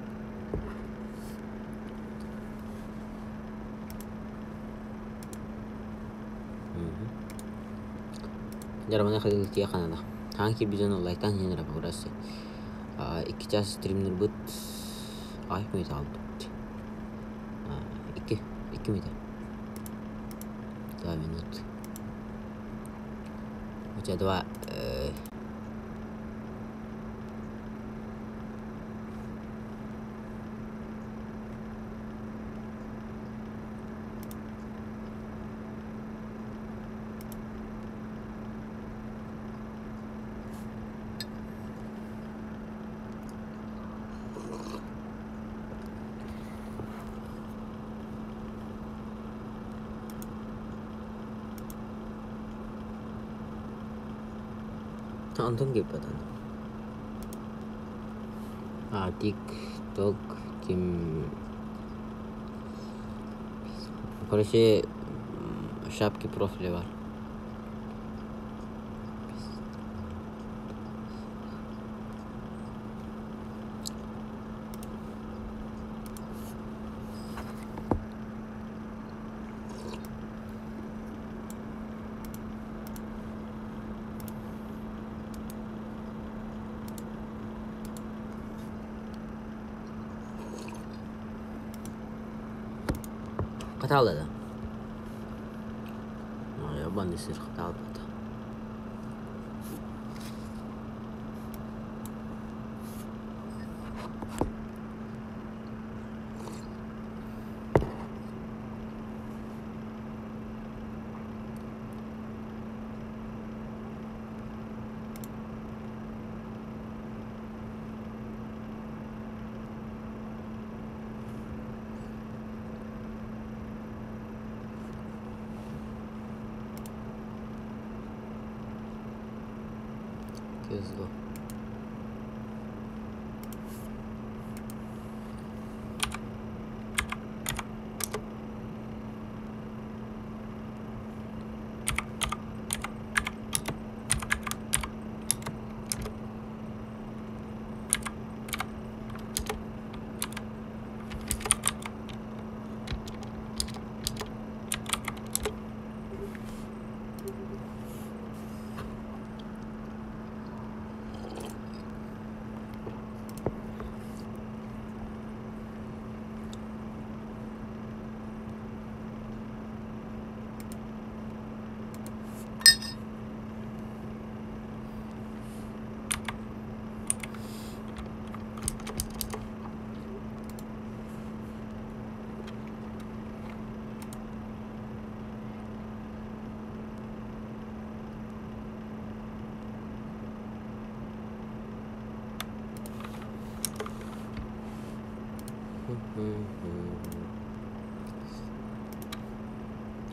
Дьараманы хадылытыа ханана. Хаан киирбитин лайтан иһин эрэ бырасы. Икки чаас стримнырбыт ай мүнөт хаалбыт. Икки, икки мүнөт. 2 минут. У тебя два Онтон киирбэт аны. А тик-ток ким Короче, шапки профиля бар. Хатааллада. Ебаный сыр хатаалбата. CSGO.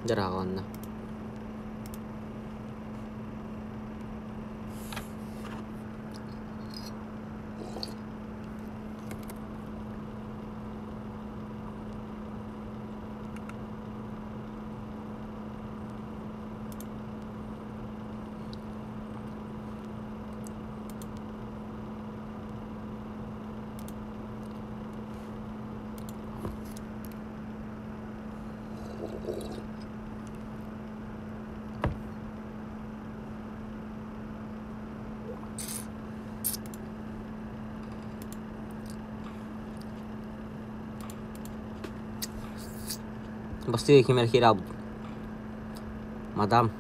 Дьарааҕаланна. Бастыы ким эрэ киирэ аалбыт. Мадам.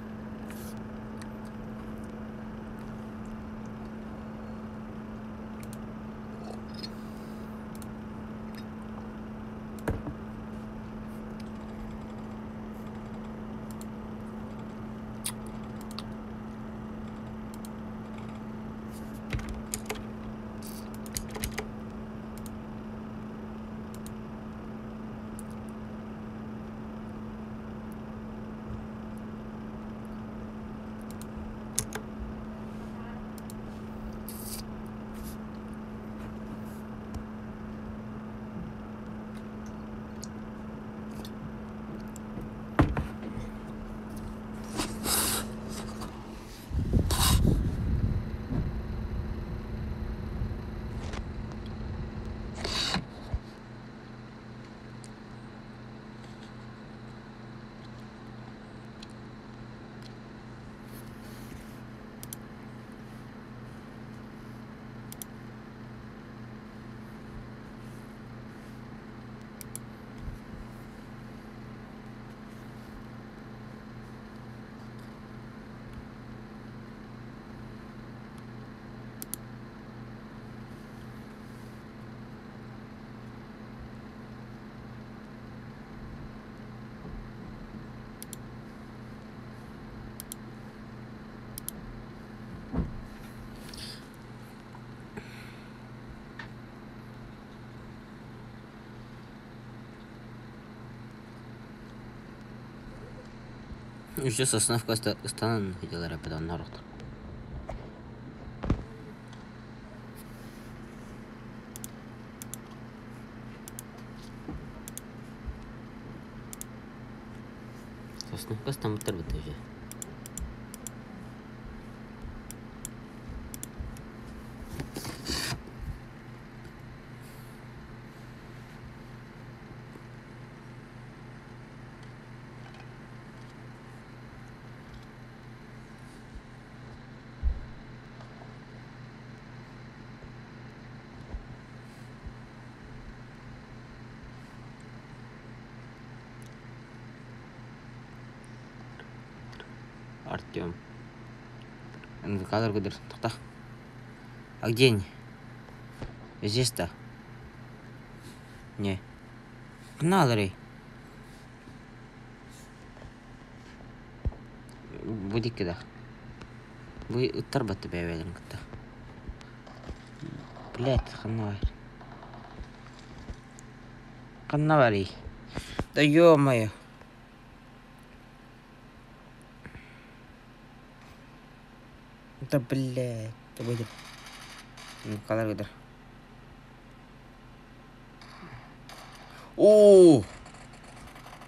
Еще Сосновка ыстанан идэлэр эппит онно орохтор. Сосновка ыстаммыттар бытта уже. Артем. НВК көдөр. Тоқта. А где они? Здесь-то? Не. Кыналары. Бу дикки да. Бу ыттар батты бэйбэлэрин кытта. Блять, ханна бар? Ханна барый? Да ё-моё. Да блядь. Да выйдем. Николай выйдер. О!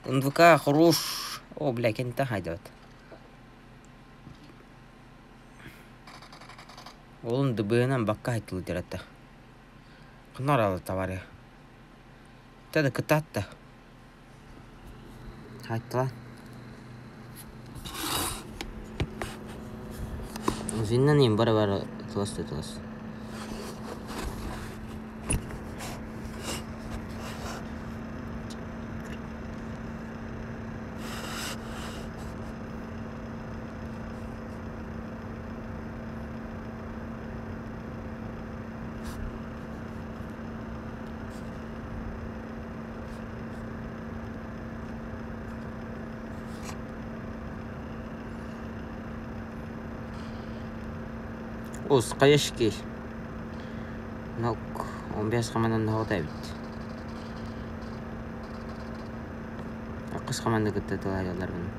НВК хорош. О, бля, кента хайдат. Олун ДБ-нан бакка хайтылы дератта. Кынар товары. Тада кытатта. Хайттыла. Зиннан им бара бара тылас тылас. Ус, каяшки. Нок, 15 командан хоҕота эбит. Акыс команда кытта тылаайалларбын.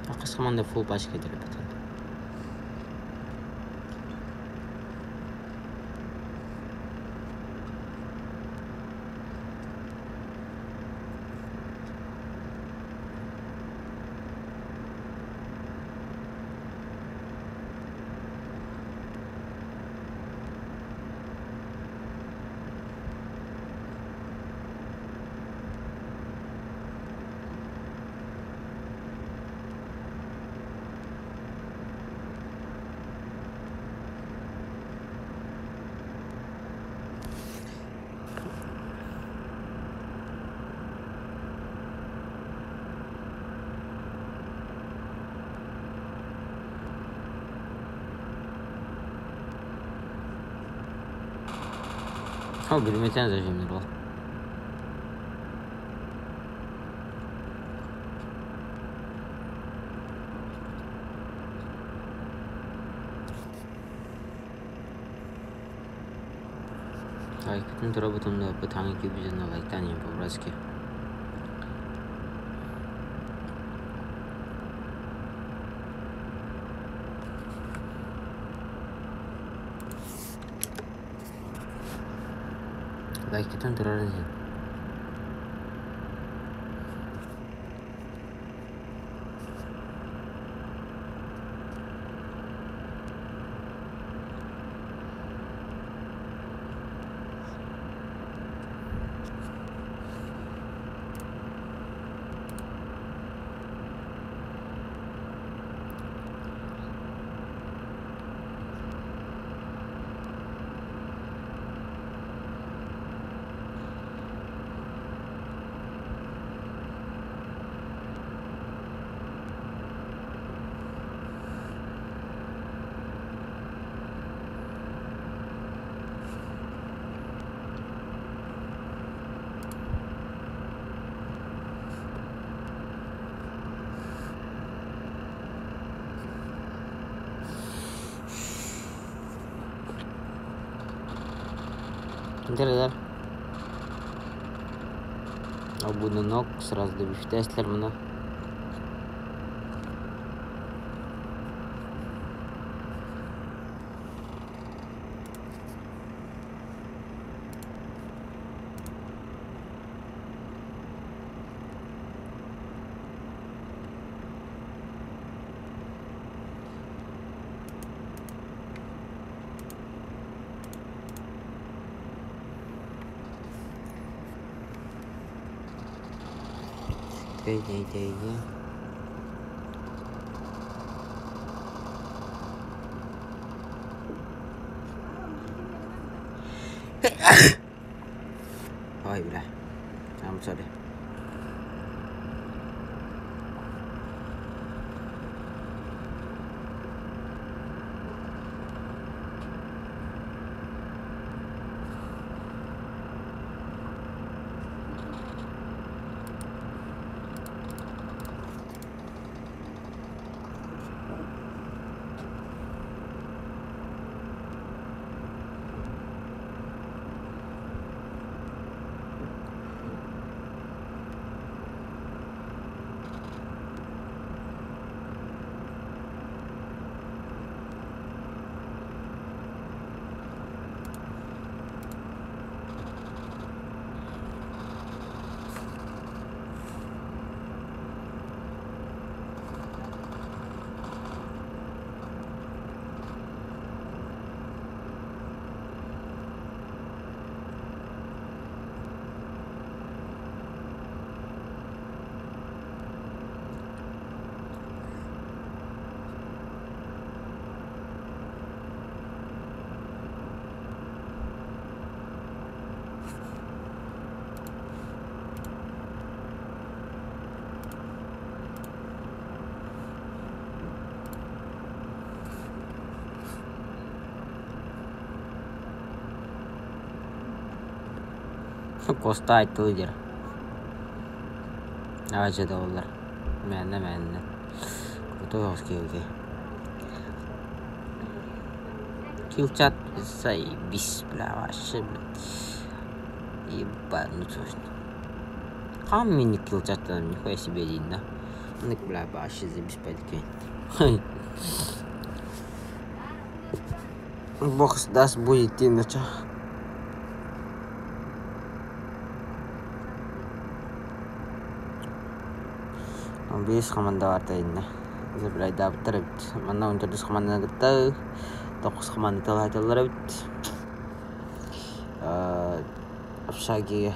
Акыс команда фулл пачка делеп. О, билметен зажимнер ол. Лайктын тура бутунда бытаңы күйбүзүнө лайктан по-братски. Лайктан турарын Дэрэлэр. Обунунок сразу добивтээслэр муну. Тэй-тэй-тэй. Ой, бля. I'm sorry. Коста айтты лидер. Давай же доллар. Мэннэ мэннэ. Крутой окей. Килчат заебись, бля, вообще, блядь. Ебать, ну точно. Хам мини килчат там, нихуя себе один, да? Ну, бля, вообще заебись, пойди. Бог даст, будет иначе. Биэс хамаанда баарта иннэ. Забирайдаабыттар эбит. Манна он төрдүс хамаанданы кытта тохус хамаанда талаһаталлар эбит. Общагига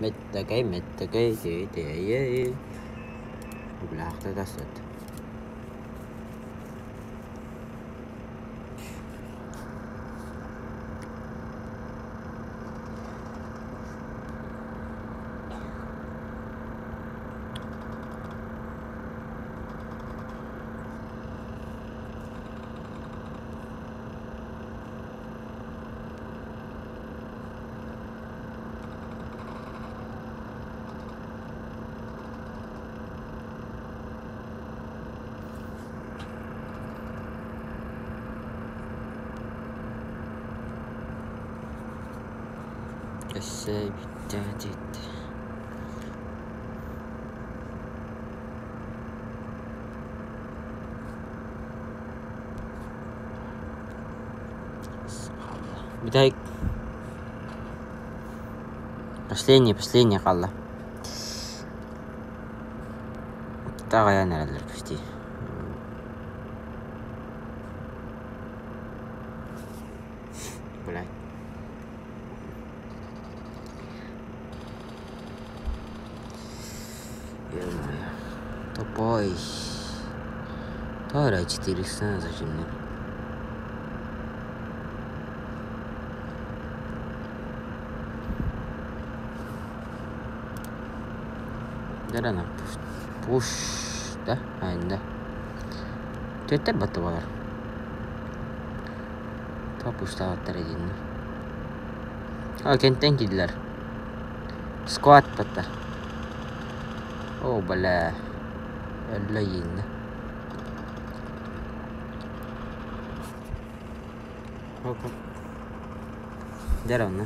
Мэттэкэй, мэттэкэй, тээ-тээ-ээ. Бляхта тасыт. Өссө бүттэ диэт. Бүтэһик последний, последний хаалла. Таҕайан эрэллэр почти. Блядь. Ё-моё. Тупой. Торо 400 зачем мне? Дәрәнә пуш, пуш, да? Айында. Төттер батты балар. Та пуштаабаттар эдинни. А, кенттен киирдилэр. Сквад баттар. О, бля. Өллө ииннэ Дьэ эрэ онно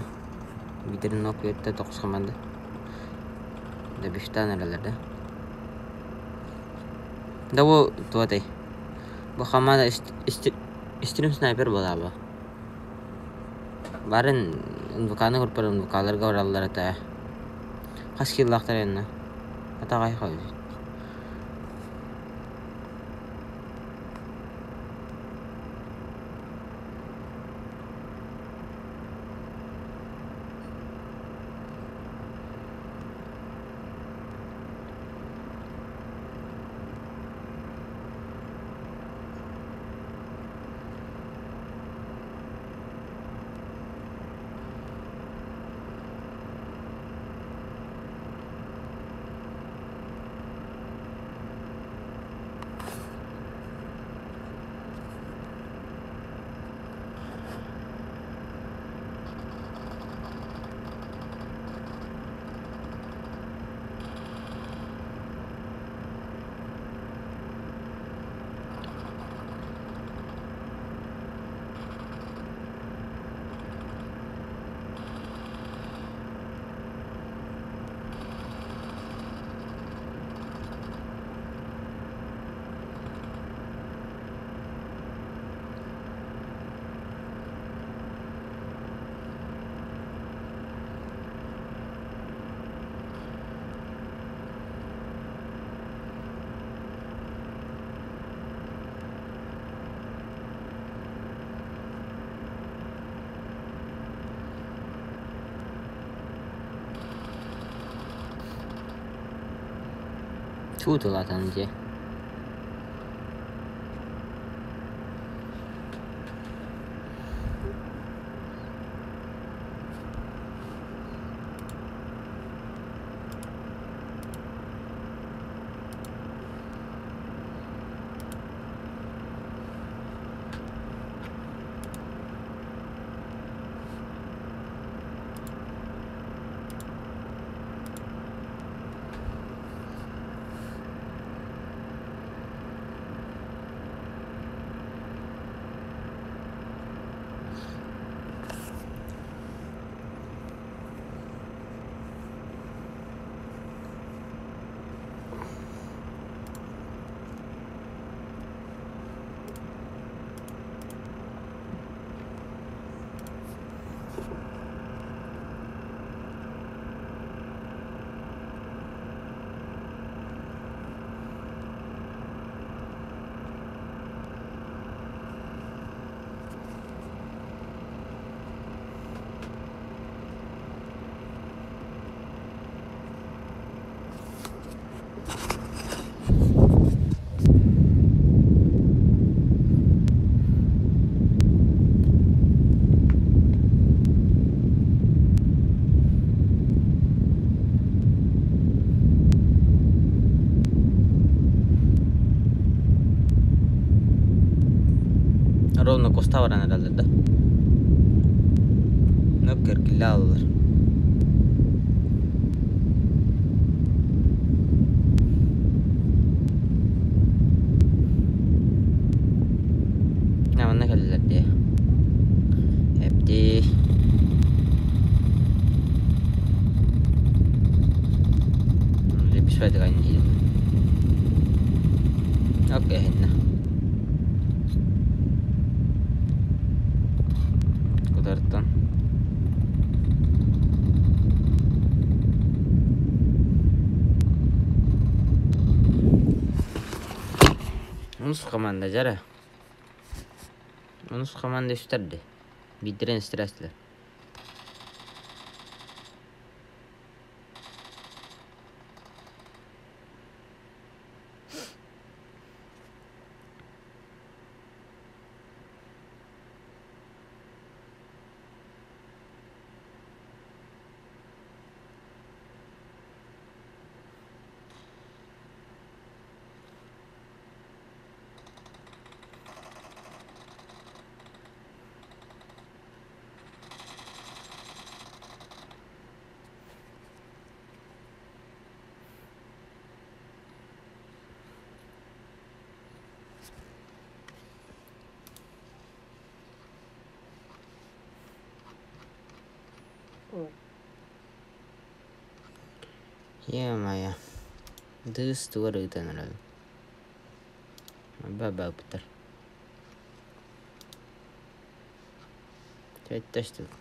Биирдэрин нок үөттэ тоҕус хамаанда Дебютаан эрэллэр да Да бу туотай Бу хамаанда истрим снайпер буолаабы Барын НВК-ны группалар НВК-ларга бараллар этэ Хас киилэлээхтэр иннэ Атаҕай хойут Чуутулаатан дьиэ Ровно куста баран эрэллэр да Нөк кэргиллэ аалалар Манна кэллилэр дии Эбдии Окей, Кутартан Онус команда дьара. Онус команда үстэрди. Биирдэрин истэрээстилэр. Е-мое. Дыыс тугар ыытан эрэл. Ба-ба-быттар. Сэттэ штук.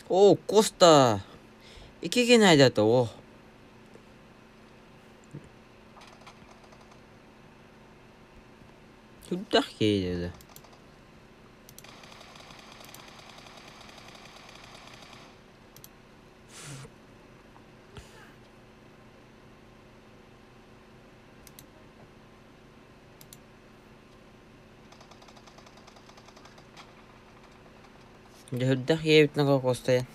О, Коста! Икки найдата, о. Сүрдээх киһи Дьэ, сүрдээх ийэбит Костайан.